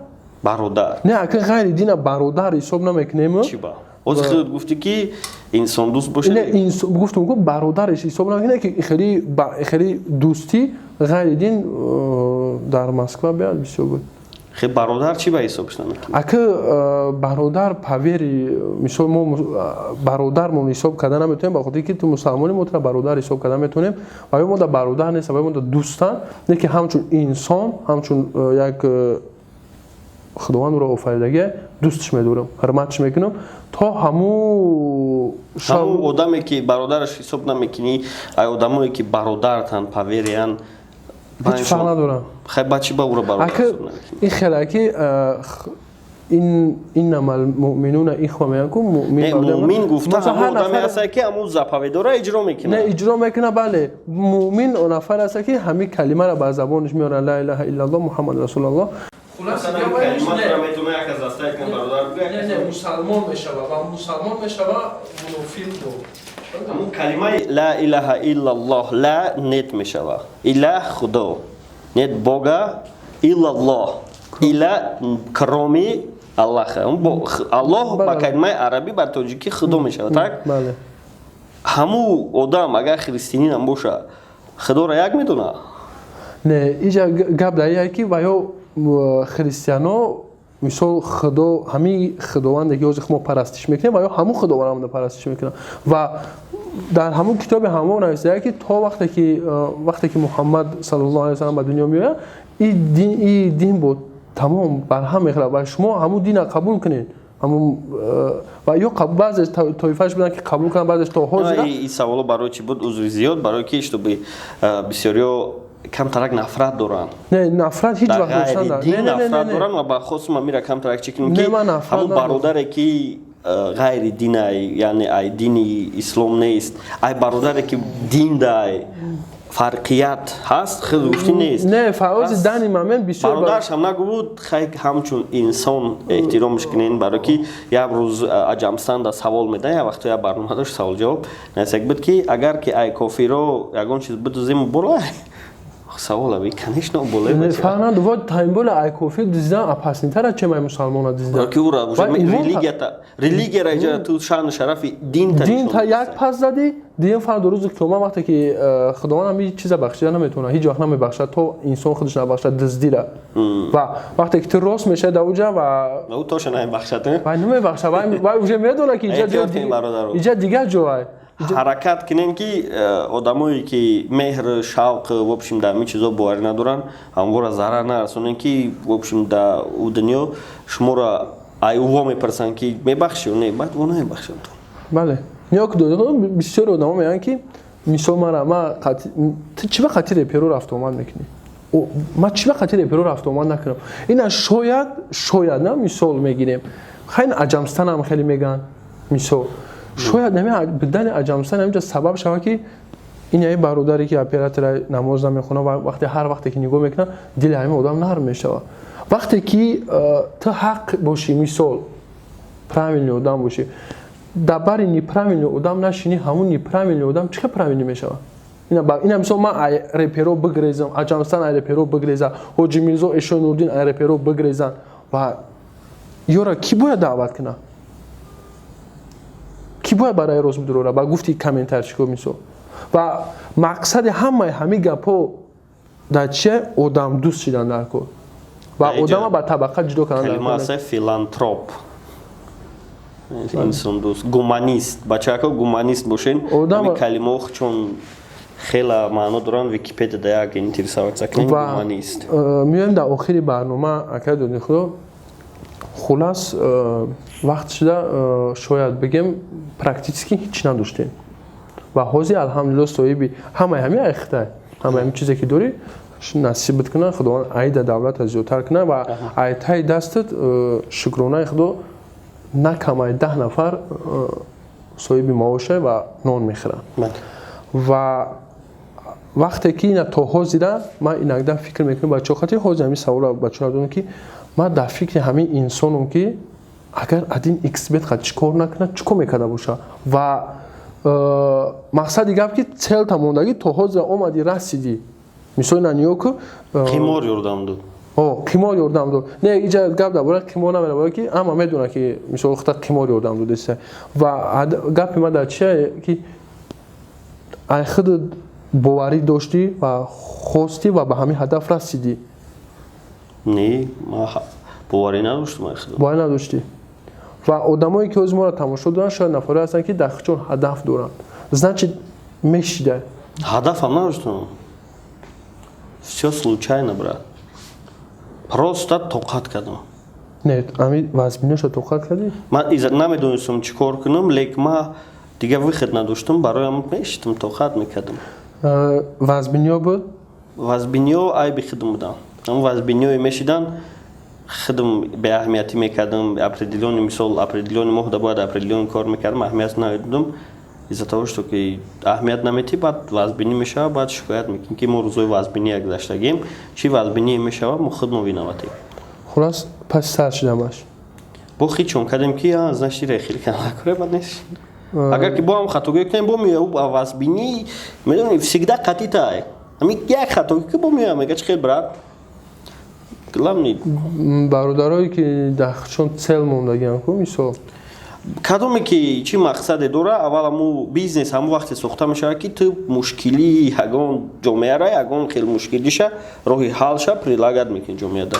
Бародар. Не, ака, ғайри дина бародар ҳисоб намекунем. Чӣ ба? Ҳозир худат гуфтӣ, ки инсондӯст бошад. Не, гуфтум ку, бародареш ҳисоб намекунем, ки хеле хеле дӯстӣ ғайри дин дар Москва беяд бисёр буд. Хе, бародар чӣ ба ҳисобш намекунӣ? Ака, бародар павери, мисол, мо бародармон ҳисоб карда наметавонем, ба хотире ки ту мусалмонӣ, мо тура бародар ҳисоб карда метавонем ва ё мо да бародар нест, ва мо да дӯстан, не ки ҳамчун инсон, ҳамчун як Худованд ӯро офаридагия, дӯстш медорам, ҳурматш мекунам то ҳаму. Ҳамун одаме, ки бародараш ҳисоб намекунӣ, ай одамое, ки бародартан, повериян? Ҳеҷ фарқ надорам. Хай, ба чӣ ба ӯро бародар ҳисоб намекунӣ? Ин хеле ки иннама алмуъминуна ихва мегӯянд ку. Муъмин гуфта ҳамун одаме ҳаста, ки ҳамун заповедора иҷро мекунад. Не, иҷро мекунад, бале. Муъмин он нафар аста, ки ҳамин калимаро бар забонаш меорад: ла илаҳа иллаллоҳ, Муҳаммад расулаллоҳ. Мусалмон мешава ва мусалмон мешава мунофиқ. Ҳамун калимаи ла илаҳа иллаллоҳ, ла нет мешава, илаҳ худо, нет бога иллаллоҳ, ила кроме Аллаха. Аллоҳ ба калимаи арабӣ ба тоҷикӣ худо мешавад, так? Ҳамун одам агар христианинам боша, худоро як медонад? Не, иҷа гап дар ие, ки ва ё христиано, мисол, худо, ҳамин худованде, ки ҳозир мо парастиш мекунем, ва ё ҳамун худовандро парастиш мекунам. Ва дар ҳамун китоби ҳамон нависая, ки то вақте ки Муҳаммад саллаллоҳу алайҳи васаллам ба дунё меояд, и дин бо тамом барҳам мехӯрад ва шумо ҳамун дина қабул кунед. Ҳамун ва ё баъзе тоифааш буданд, ки қабул кунанд, баъзеш то ҳозир. Ин саволо барои чӣ буд? Узри зиёд, барои ки чтобы бисёриҳо камтарак нафрат доранд. Не, нафрат ҳеҷ вақт доштан. Дин нафрат доранд ва ба хосум амира камтарак чӣ кунем, ки ҳамун бародаре, ки ғайри динай, яъне ай дини ислом нест, ай бародаре, ки дин дай фарқият ҳаст, хел гуфтӣ нест. Не, фарози дани момент бисёр. Бародаршам нагӯбуд, хай, ҳамчун инсон эҳтиромш кунен, барое ки як рӯз аҷамстанда савол медан, як вақто як барнома дошт, савол-ҷавоб насак буд, ки агар ки ай кофиро ягон чиз бидузем, болай савол аби, конечно, болай. Фарқ надо, вот тем более ай кофир диздан опаснитара, чем ай мусалмона диздан. Ки ура уже религията, религияра иҷа ту шаъну шарафи динта. Динта як пас задӣ, дин фардо рӯзи қиёмат, вақте ки Худованд ҳам чиза бахшида наметавонад, ҳеҷ вақт намебахшад, то инсон худаш набахшад дуздира. Ва вақте ки ту рост мешавӣ дар уҷа ва ӯ тоша намебахшад. Вай намебахшад, вай уже медонад, ки иҷа дигар ҷой. Ҳаракат кунем, ки одамое, ки меҳр, шавқ, в общем, дар ҳамин чизо боварӣ надоранд, ҳамвора зарар нарасонем, ки, в общем, дар ӯ дунё шуморо ай ӯво мепурсанд, ки мебахшӣ ё не, баъд во намебахшам. Бале, ниёк, бисёри одамо мегӯянд, ки мисол, мара ма ту чӣ ба хати реперо рафтуомад мекунӣ? Ма чӣ ба хати реперо рафтуомад накунам? Ина шояд на, мисол мегирем, хайн аҷамстанам хеле мегӯянд, мисол, шояд ҳамин бидани аҷамстан ҳаминҷа сабаб шавад, ки ин яи бародаре, ки оператора намоз намехонад, ва вақте ҳар вақте ки нигоҳ мекунад, дили ҳамин одам нарм мешавад. Вақте ки ту ҳақ бошӣ, мисол, правильный одам бошӣ, дар бари неправильный одам нашинӣ, ҳамун неправильный одам чӣ хел правильный мешавад? Ина мисол, ман ай реперо бигрезам, аҷамстан ай реперо бигреза, Ҳоҷи Мирзо, Эшои Нурдин ай реперо бигрезанд, ва ёра кӣ бояд даъват кунад? Кӣ бояд барои рост бидурора? Ба гуфти комментарчико, мисол, ва мақсади ҳамаи ҳамин гапҳо дар чия? Одамдӯст шидан дар кор ва одама ба табақа ҷудо кардан. Калима филантроп, инсондӯст, гуманист. Бачаҳако, гуманист бошен. Ҳамин калимаҳо чун хела маъно доранд, Википедия да як интересоваться кунем, гуманист. Меоем дар охири барнома, акай доди худо. Хулас, вақт шуда, шояд бигем, практически ҳеҷ надоштем ва ҳозир, алҳамдулилло, соҳиби ҳамаи ҳамин айхтай, ҳамаи ҳамин чизе, ки дорӣ, насибат кунад Худованд, айда давлата зиёдтар кунад ва айтаи дастат, шукронаи худо, на камай 10 нафар соҳиби маоша ва нон мехӯранд. Ва вақте ки ина то ҳозира ман инакда фикр мекунам, бачаҳо хати ҳозир ҳамин саволро бачаҳо додам, ки ман дар фикри ҳамин инсоном, ки агар один xbet қад чӣ кор накунад, чӣ кор мекарда боша? Ва мақсади гап, ки целта мондагӣ то ҳозира омадӣ, расидӣ. Мисол, ина ниё ку. Қимор ёрдам дод. Қимор ёрдам дод. Не, иҷа гап дар бораи қимор намера, ки ҳама медонад, ки мисол хута қимор ёрдам додеста. Ва гапи ман дар чия, ки ай худ боварӣ доштӣ ва хостӣ ва ба ҳамин ҳадаф расидӣ. Не, ман боварӣ надоштам ай худо. Боварӣ надоштӣ. Ва одамое, ки ҳозир моро тамошо доранд, шояд нафаре ҳастанд, ки дар худшон ҳадаф доранд, значит, мешида. Ҳадафам надоштам, всё случайно, брат, просто тоқат кардам. Не, ами вазбиноша тоқат кардӣ? Ман намедонистам, чӣ кор кунам, лек ма дигар выход надоштам, барои мешитам, тоқат мекардам. Вазбиниё буд? Вазбиниё айби худам будам. Ҳамн вазбиниёе мешидан, худам беаҳамиятӣ мекардам. Определённый, мисол, определённый моҳда бояд определённый кор мекардам, аҳамият намедодам. Из-за того, что ки аҳамият наметӣ, баъд вазбинӣ мешава, баъд шикоят мекунӣ, ки мо рӯзои вазбинӣ гузаштагем. Чӣ вазбиние мешава, мо худмо виноватем. Хулас, паси сар шидамаш. Бо хичон кардем, ки значит, хеле канакоре бад нест. Агар ки бо ҳам хатогӣ кунем, бо меоя вазбинӣ, медонӣ, всегда қатитай. Ҳамин як хатогӣ ки, бо меоя, мега: «Чӣ хел, брат?» Главный Бародарое ки дар чон цел мондагиам ку, мисол. Кадоме ки чӣ мақсаде дора, аввал ҳаму бизнес ҳамун вақте сохта мешавад, ки ту мушкилии ягон ҷомеара, ягон хел мушкилиша, роҳи ҳалша предлагать мекунӣ ҷомеада.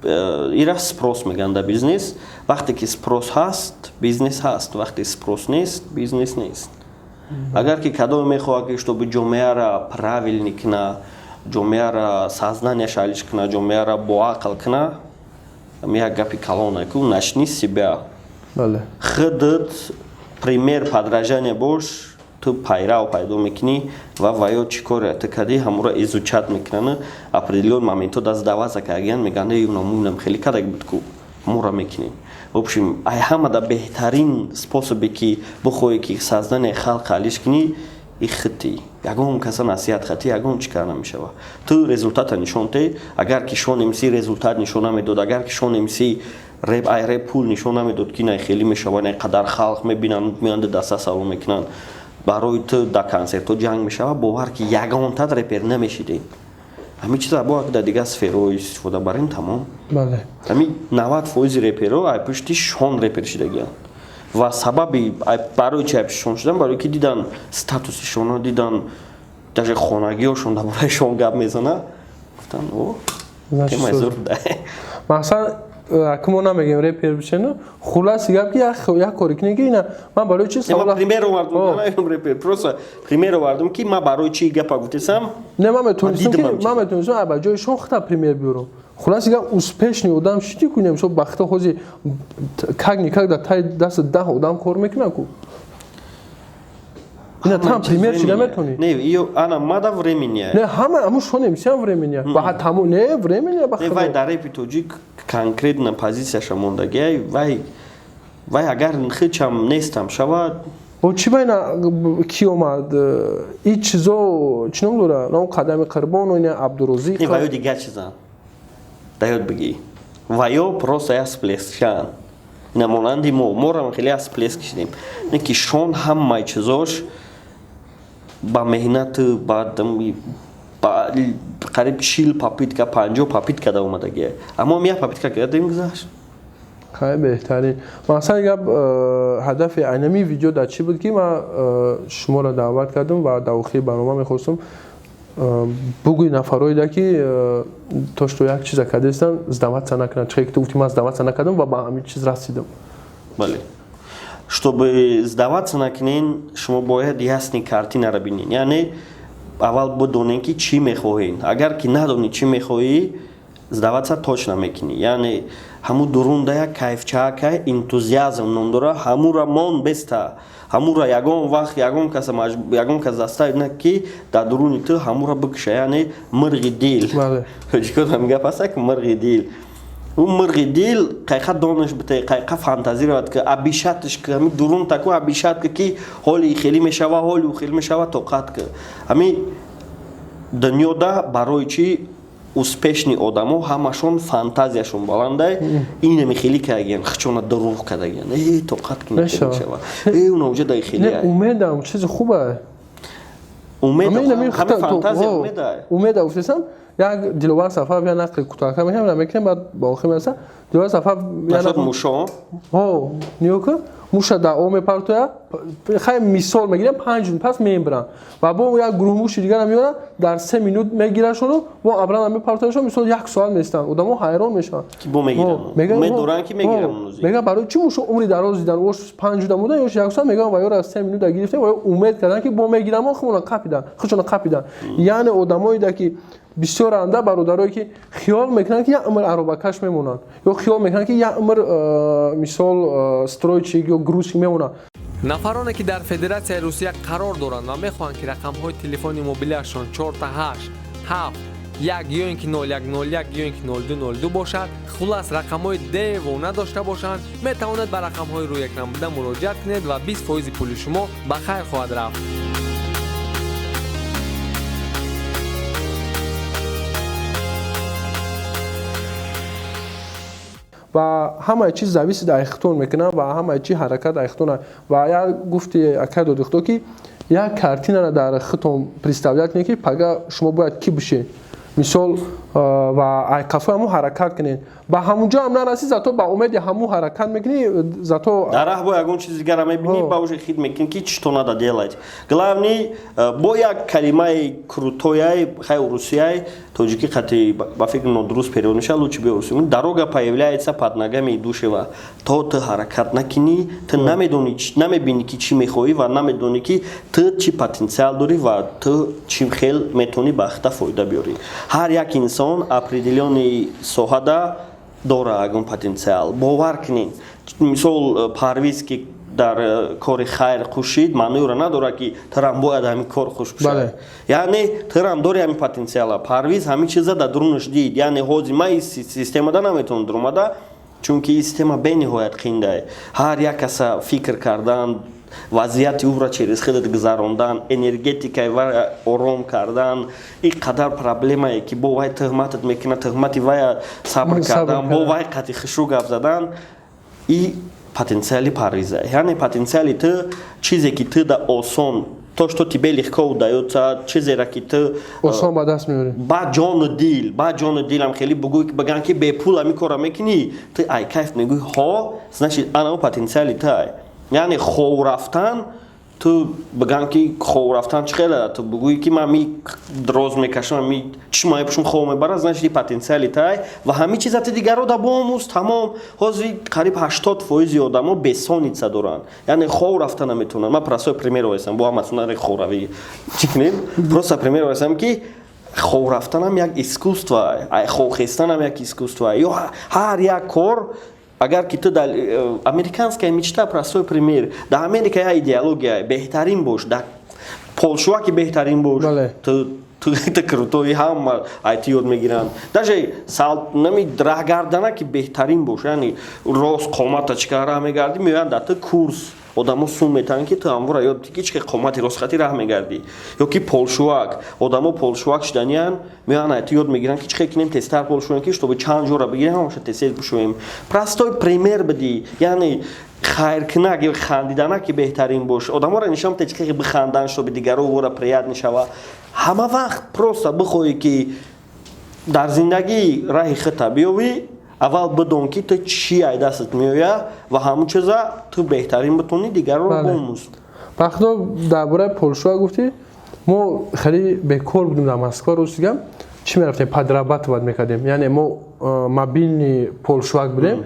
Ира спрос мегӯянд дар бизнес. Вақте ки спрос ҳаст, бизнес ҳаст, вақте спрос нест, бизнес нест. Агар ки кадоме мехоҳад, ки чтобы ҷомеара правильный куна, ҷомеара сознанияш алиш куна, ҷомеара боақл куна, як гапи калона ку: начни с себя. Худат пример подражания бош, ту пайрав пайдо мекунӣ ва ваё чӣ коре ту кардӣ, ҳамуро изучать мекунанд. Определённый моментҳо даст сдаваться кардагиян, мегӯянд: «Унамунам хеле кадаг буд ку, моро мекунем». В общем, ай ҳамада беҳтарин способе, ки бихоҳӣ, ки сознание халқ алиш кунӣ, и хити ягон каса насиҳат хати, ягон чӣ кар намешава. Ту результата нишон те. Агар ки Шон МС результат нишон намедод, агар ки Шон МС реп, ай реп пул нишон намедод, ки най хеле мешава, най қадар халқ мебинанд, меоянд, даста салом мекунанд барои ту, дар консертҳо ҷанг мешава, бовар ки ягонтат репер намешидем. Ҳамин чиза бо дар дигар сфераҳо истифода барем, тамом. Ҳамин 90% реперо ай пушти Шон репер шидагиянд. Ва сабаби барои чи ай пушти Шон шудан? Барои ки дидан статуси шонро, дидан, даже хонагиҳошон дар бораи Шон гап мезана, гуфтан: «О, темаи зур буда». Мақсад, ака, мо намегем репер бишена. Хуласи гап, ки як коре кунем, ки ина ман барои чи Ман пример овардум, намегем репер, просто пример овардум, ки ман барои чи гапа гуфтесам. Не, ман метонистам ба ҷои шон хита пример биёрам. Хуласи гап, успешный одам шити кунем, мисол, бахта ҳози как никак дар таи дасти 10 одам кор мекунад ку. Ина там пример чи наметонӣ? Не, ё ана мада времени. Не, ҳама аму шоне мисиам времени ба таму не времени ба. Не, вай дар репи тоҷик конкретно позицияша мондагиай. Вай агар хичам нестам шавад. О, чӣ байна ки омад, и чизо чӣ ном дора, ном Қадами Қурбон, ина Абдурозиқ. Не, ваё дигар чизан, даёд бигӣ, ваё просто як всплескшан, ина монанди мо, морам хеле як всплеск шидем. Не ки Шон ҳамаи чизош ба меҳнату ба қариб 40 попытка, 50 попытка да омадагия, аммо як попытка кардем, гузашт. Хай, беҳтарин. Мақсади гап, ҳадафи айнами видео дар чӣ буд, ки ман шуморо даъват кардам ва дар охири барнома мехостам бугӯи нафароеда, ки то что як чиза кардастан, сдаваться накунанд. Чӣ ки ту гуфти: «Ман сдаваться накардам ва ба ҳамин чиз расидам». Бале, чтобы сдаваться накунен, шумо бояд ясный картинаро бинед, яъне аввал бидонед, ки чӣ мехоҳед. Агар ки надонӣ, чӣ мехоҳӣ, сдаваться точно мекунӣ. Яъне ҳамун дурунда як кайфчаакай, энтузиазм ном дора, ҳамура мон беста, ҳамура ягон вақт ягон каса, ягон кас заставить на, ки дар дуруни ту ҳамура бикуша. Яъне мирғи дил, чикор гап аста, ки мирғи дил, ӯ мирғи дил қайқа донаш бите, қайқа фантазировать ки обещатьш ки ҳами дурун таку обещать ки ҳоли хеле мешава, ҳоли хеле мешава, тоқат ки. Ҳами дунёда барои чӣ успешный одамо ҳамашон фантазияшон баландай, инами хеле кардагиян, хичона дурӯғ кардагиян, э, тоқат ки мешава, э, уна уҷа дай хеле. Умедам чизи хуба. Умед, ҳами фантазия, умеда. Умеда гуфтесам, як Диловар Сафаров як нақли кӯтоҳака мекунам, мекунем, баъд ба охир мерасам. Диловар Сафаров. Нашод мушо. Ҳо, нигоҳ кун, муша дар об мепартояд, хай, мисол мегирем, 5 минут пас мебаранд ва бо як гурӯҳ муши дигарам меоранд, дар 3 минут мегирашону бо обратно мепартояшон. Мисол, як соат местанд, одамо ҳайрон мешаванд. Мегӯянд: «Барои чӣ мушо умри дароз дидан? Ош 5 минута мудан, ёш як соат». Мегӯянд: «Ва ёра 3 минута гирифтем, ва умед карданд, ки бо мегирам, худшона қапидан, худшона қапидан». Яъне одамоеда, ки Бисёранда бародарое ки хиёл мекунанд, ки як умр аробакаш мемонанд, ё хиёл мекунанд, ки як умр, мисол, стройщик ё грузчик мемонанд. Нафароне, ки дар Федератсияи Русия қарор доранд ва мехоҳанд, ки рақамҳои телефони мобилиашон 4 8 7 1 ё ин ки 0101 ё ин ки 0202 бошад, хулас, рақамҳои девона дошта бошанд, метавонед ба рақамҳои рӯи экран буда муроҷиат кунед ва 20 фоизи пули шумо ба хайр хоҳад рафт. Ва ҳамаи чиз зависит аз худтон мекунад ва ҳамаи чи ҳаракат аз худтон. Ва як гуфти акай Додихудо, ки як картинара дар худтон представлять кунед, ки пага шумо бояд кӣ бишед, мисол, ва ай қафои ҳамун ҳаракат кунед. Ба ҳамун ҷо ҳам нарасӣ, зато ба умеди ҳамун ҳаракат мекунӣ, зато Дар раҳ бо ягон чизи дигара мебинӣ, ба уже хит мекунӣ, ки что надо делать. Главный, бо як калимаи крутояй, хай, урусияй, тоҷикӣ қати ба фикр нодуруст перевод мешавад, лучше биё урусӣ: дорога появляется под ногами идущего. То ту ҳаракат накунӣ, ту намедонӣ, намебинӣ, ки чӣ мехоҳӣ, ва намедонӣ, ки ту чӣ потенсиал дорӣ ва ту чӣ хел метавонӣ ба хита фоида биёрӣ. Ҳар як инсон определённый соҳада дора ягон потенсиал, бовар кунед. Мисол, Парвиз, ки дар кори хайр кӯшид, маънои ӯро надорад, ки турам бояд ҳамин кор хуш бишавад. Яъне турам дори ҳамин потенсиала. Парвиз ҳамин чиза дар дурунаш дид. Яъне ҳозир ман ин системада наметавонам дуромада, чунки ин система бениҳоят қиндае. Ҳар як каса фикр кардан, вазъияти ӯро через худат гузарондан, энергетикаи вая ором кардан, ин қадар проблемае, ки бо вай тӯҳматат мекунад, тӯҳмати вая сабр кардан, бо вай қати хушрӯ гап задан, и потенсиали Парвиза. Яъне потенсиали ту, чизе ки ту да осон, то, что тебе легко удаётся, чизеро ки ту осон ба даст меорӣ. Ба ҷону дил, ба ҷону дилам хеле бугӯй, бигӯянд, ки бепул ҳамин корро мекунӣ, ту ай кайф мегӯй ҳо, значит, анао потенсиали ту ай. Яъне хов рафтан, ту бигӯянд, ки хов рафтан чӣ хеле, ту бугӯӣ, ки ман ми роз мекашам, ми чишмаи пушум хов мебарад, значит, потенсиали тай. Ва ҳамин чиза ту дигарро да боомӯз, тамом. Ҳозир қариб 80 фоизи одамо бессонница доранд, яъне хов рафта наметавонанд. Ман простой пример овесам, бо ҳамасунари ховравӣ чӣ кунем, просто пример овесам, ки хов рафтанам як искусство, хов хестанам як искусство. Ё ҳар як кор, агар ки ту дар американская мечта, простой пример, дар Америка як идеология: беҳтарин бош, дар полшуваки беҳтарин бош, ту крутой, ҳама айти ёд мегиранд. Даже нами раҳгардана ки беҳтарин бош, яъне рост қомата чӣ кар раҳ мегардӣ, меоянд дар ту курс, одамо сум метаҳанд, ки ту ҳамвора ёд ки чӣ қомати ростхати раҳ мегардӣ. Ё ки полшувак, одамо полшувак шуданиянд, меоянд айти ёд мегиранд, ки чӣ хел кинем тезтар полшувем, ки чтобы чанд ҷора бигирем, ҳамаша тез бушӯем. Простой пример бидӣ. Яъне хайркунак ё хандиданак ки беҳтарин бош, одаморо нишон бите, чӣ хел биханданд, чтобы дигаро вора приятно шава. Ҳама вақт просто бихоҳӣ, ки дар зиндагӣ раҳи худта биёвӣ, аввал бидон, ки ту чӣ ай дастат меояд, ва ҳамун чиза ту беҳтарин битонӣ, дигарро бомӯз. Вақто дар бораи полшува гуфтӣ, мо хеле бекор будем дар Москва, рӯз дигам чӣ мерафтем, подрабатывать мекардем. Яъне мо мобильный полшувак будем.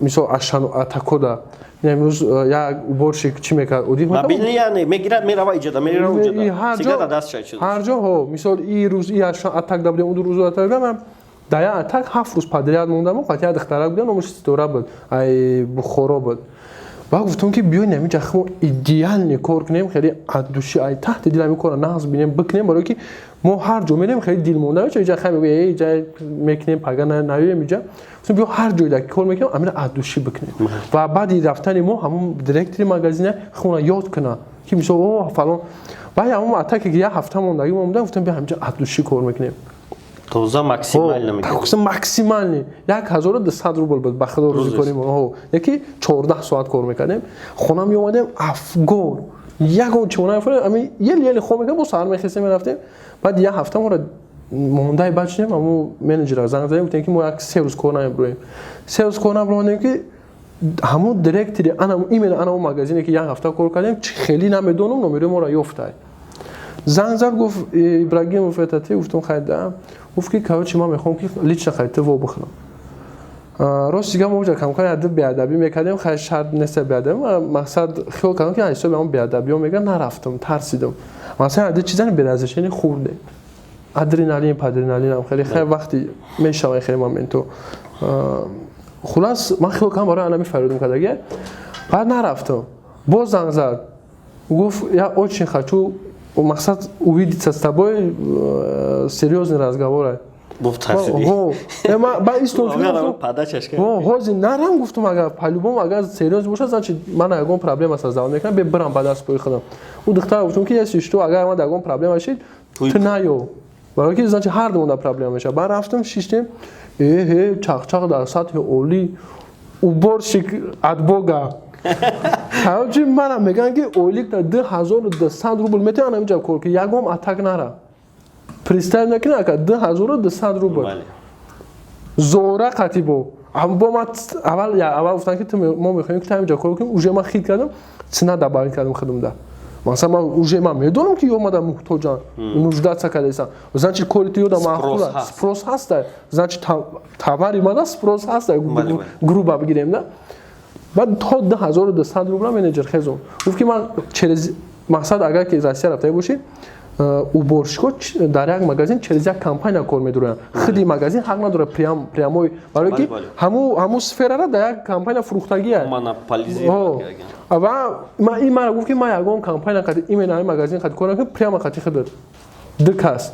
Мисол, атакода имрӯз як уборщик чӣ мекард? Мобильный, яъне мегирад, мерава иҷода, мерава уҷода, сигара даст шай. Ҳар ҷо ҳо. Мисол, и рӯз и атак да будем, он рӯз атак да. Дар як атак 7 рӯз подряд мондам. Қати як духтарак будем, номаш Ситора буд, ай Бухоро буд. Баъд гуфтам, ки биёем ҳаминҷа мо идеально кор кунем, хеле аз души, ай таҳти дил ҳамин корро нағз бинем, бикунем, барое ки мо ҳар ҷо мерем, хеле дилмонда мешавем. Иҷа хай мегӯем, иҷа мекунем, пага наёем иҷа. Гуфтам, биё ҳар ҷойда ки кор мекунем, амина аз души бикунем. Ва баъди рафтани мо ҳамун директори магазина хона ёд куна, ки мисол, о, фалон. Баъд ҳамун атаке ки як ҳафта мондагӣ мо монда, гуфтам, биё ҳаминҷа аз души кор мекунем. Тоза максимально мекунем. Максимально 1200 рубл буд, ба худо, рӯзи кори мо, яки 14 соат кор мекардем. Хона меомадем афгор, ягон чимо намефурем, ами ели ели хоб мекардем, бо саҳар мехестем, мерафтем. Баъд як ҳафта моро мондаи баъд шудем, ҳамун менеҷера занг задем, гуфтем, ки мо як 3 рӯз кор намебуроем. 3 рӯз кор набуромадем, ки ҳамун директори именно анамун магазине ки як ҳафта кор кардем, хеле намедонам, номерои моро ёфтай, занг зад, гуфт: «Ибрагимов, это ты?» Гуфтам: «Хай, да». Гуфт, ки короче, ман мехоҳам, ки лично хайта во бихӯрам. Рост дига, мо уҷа камкар яды беадабӣ мекардем. Хай, шарт неста беадабӣ. Мақсад хиёл кардам, ки ҳисоби ҳамон беадабиҳо мегӯяд, нарафтам, тарсидам. Масалан, яды чизани без разрешения хӯрдем. Адреналин, падреналинам хеле хеле вақти мешава, хеле моменту. Хулас, ман хиёл кардам, барои анами фарёдум кардаги. Баъд нарафтам. Боз занг зад, гуфт: «Я очень хочу, мақсад, увидеться с тобой, серьезный разговор». Баъд истом, ҳозир нарам, гуфтам, агар по-любому, агар серьёз бошад, значит, ман ягон проблема создавать мекунам, бе бирам ба даст пои худам. Ӯ духтара гуфтам, ки если что, агар ман ягон проблема шид, ту наё, барои ки, значит, ҳар думонда проблема мешавад. Баъд рафтам, шиштем, эҳе, чақчақ дар сатҳи олӣ, уборщик от бога. Короче, манам мегӯям, ки ойлик 2200 рубл метавонам инҷа кор ки ягон атак нара. Представь накунед, ака, 2200 рубл зора қатибо. Бо ман аввал аввал гуфтам, ки мо мехоҳем, ки инҷа кор кунем. Уже ман хит кардам, цена добавить кардам худамда. Масалан, ман уже ман медонам, ки омада муҳтоҷан, нуждаться кардасан, значит, кори ту ёда маъқула, спрос ҳаста, значит, товари мана спрос ҳаста, грубо бигирем да. Баъд то 2200 рубла менеҷер хезон гуфт, ки ман через, мақсад, агар ки Россия рафта бошӣ, уборщико дар як магазин через як компания кор медуроянд. Худи магазин ҳақ надорад прямой, барое ки ҳамун сферара дар як компания фурӯхтагия. Ва ин мара гуфт, ки ман ягон компания қати, именно ҳамин магазин қати кор накунам, прямо қати худат ду кас.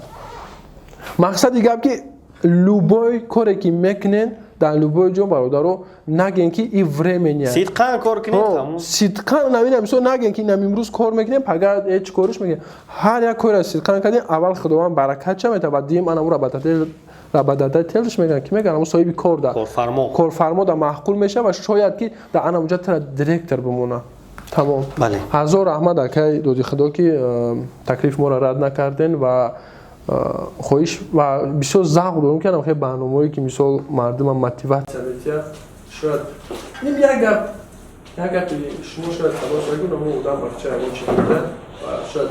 Мақсади гап, ки любой коре ки мекунен, дар любой ҷо, бародаро, нагем, ки и временный. Сидқан кор кунед. Сидқан навина, мисол, нагем, ки инам имрӯз кор мекунем, пага ҳеч кориш мекунем. Ҳар як корро сидқан кардем, аввал Худованд баракат ча метавад, дуюм анаму работодателш мегӯянд, ки мегӯянд, соҳиби кор да корфармо. Корфармо да маъқул мешавад ва шояд, ки дар анамуҷа тара директор бимонад. Тамом. Ҳазор раҳмат, акай доди Худо, ки таклиф моро рад накарден. Ва хоҳиш ва бисёр завқ дорем, ки анам хеле барномаое, ки мисол мардума мотиватсия метиҳад. Шояд ин як гап, як гапи шумо шояд сабаб шавад, ки мо одам бахча ягон чи дида ва шояд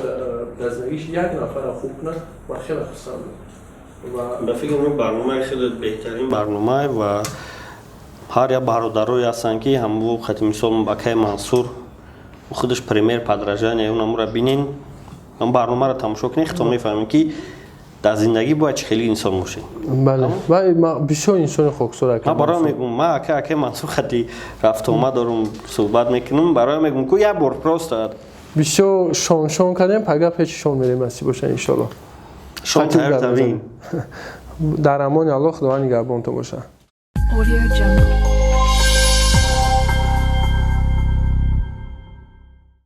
дар зиндагиш як нафара хуб кунад. Ман хеле хурсандам. Ба фикр ман, барномаи хеле беҳтарин барномае ва ҳар як бародарое ҳастанд, ки ҳамву хати, мисол, акаи Мансур худаш пример подражания, унамура бинен, ҳам барномаро тамошо кунед, худтон мефаҳмед, ки дар зиндагӣ бояд чӣ хеле инсон бошед. Бале, ва бисёр инсони хоксор. Ман барои мегӯм, ман ака Мансур хати рафтуомад дорум, суҳбат мекунам, барои мегӯм, ку як бор просто. Бисёр шон-шон кардем, пага печи шон мерем, насиб боша, иншолло. Шон тайёр тавин. Дар амони Аллоҳ, Худованд нигаҳбонтон боша. Audio Jungle.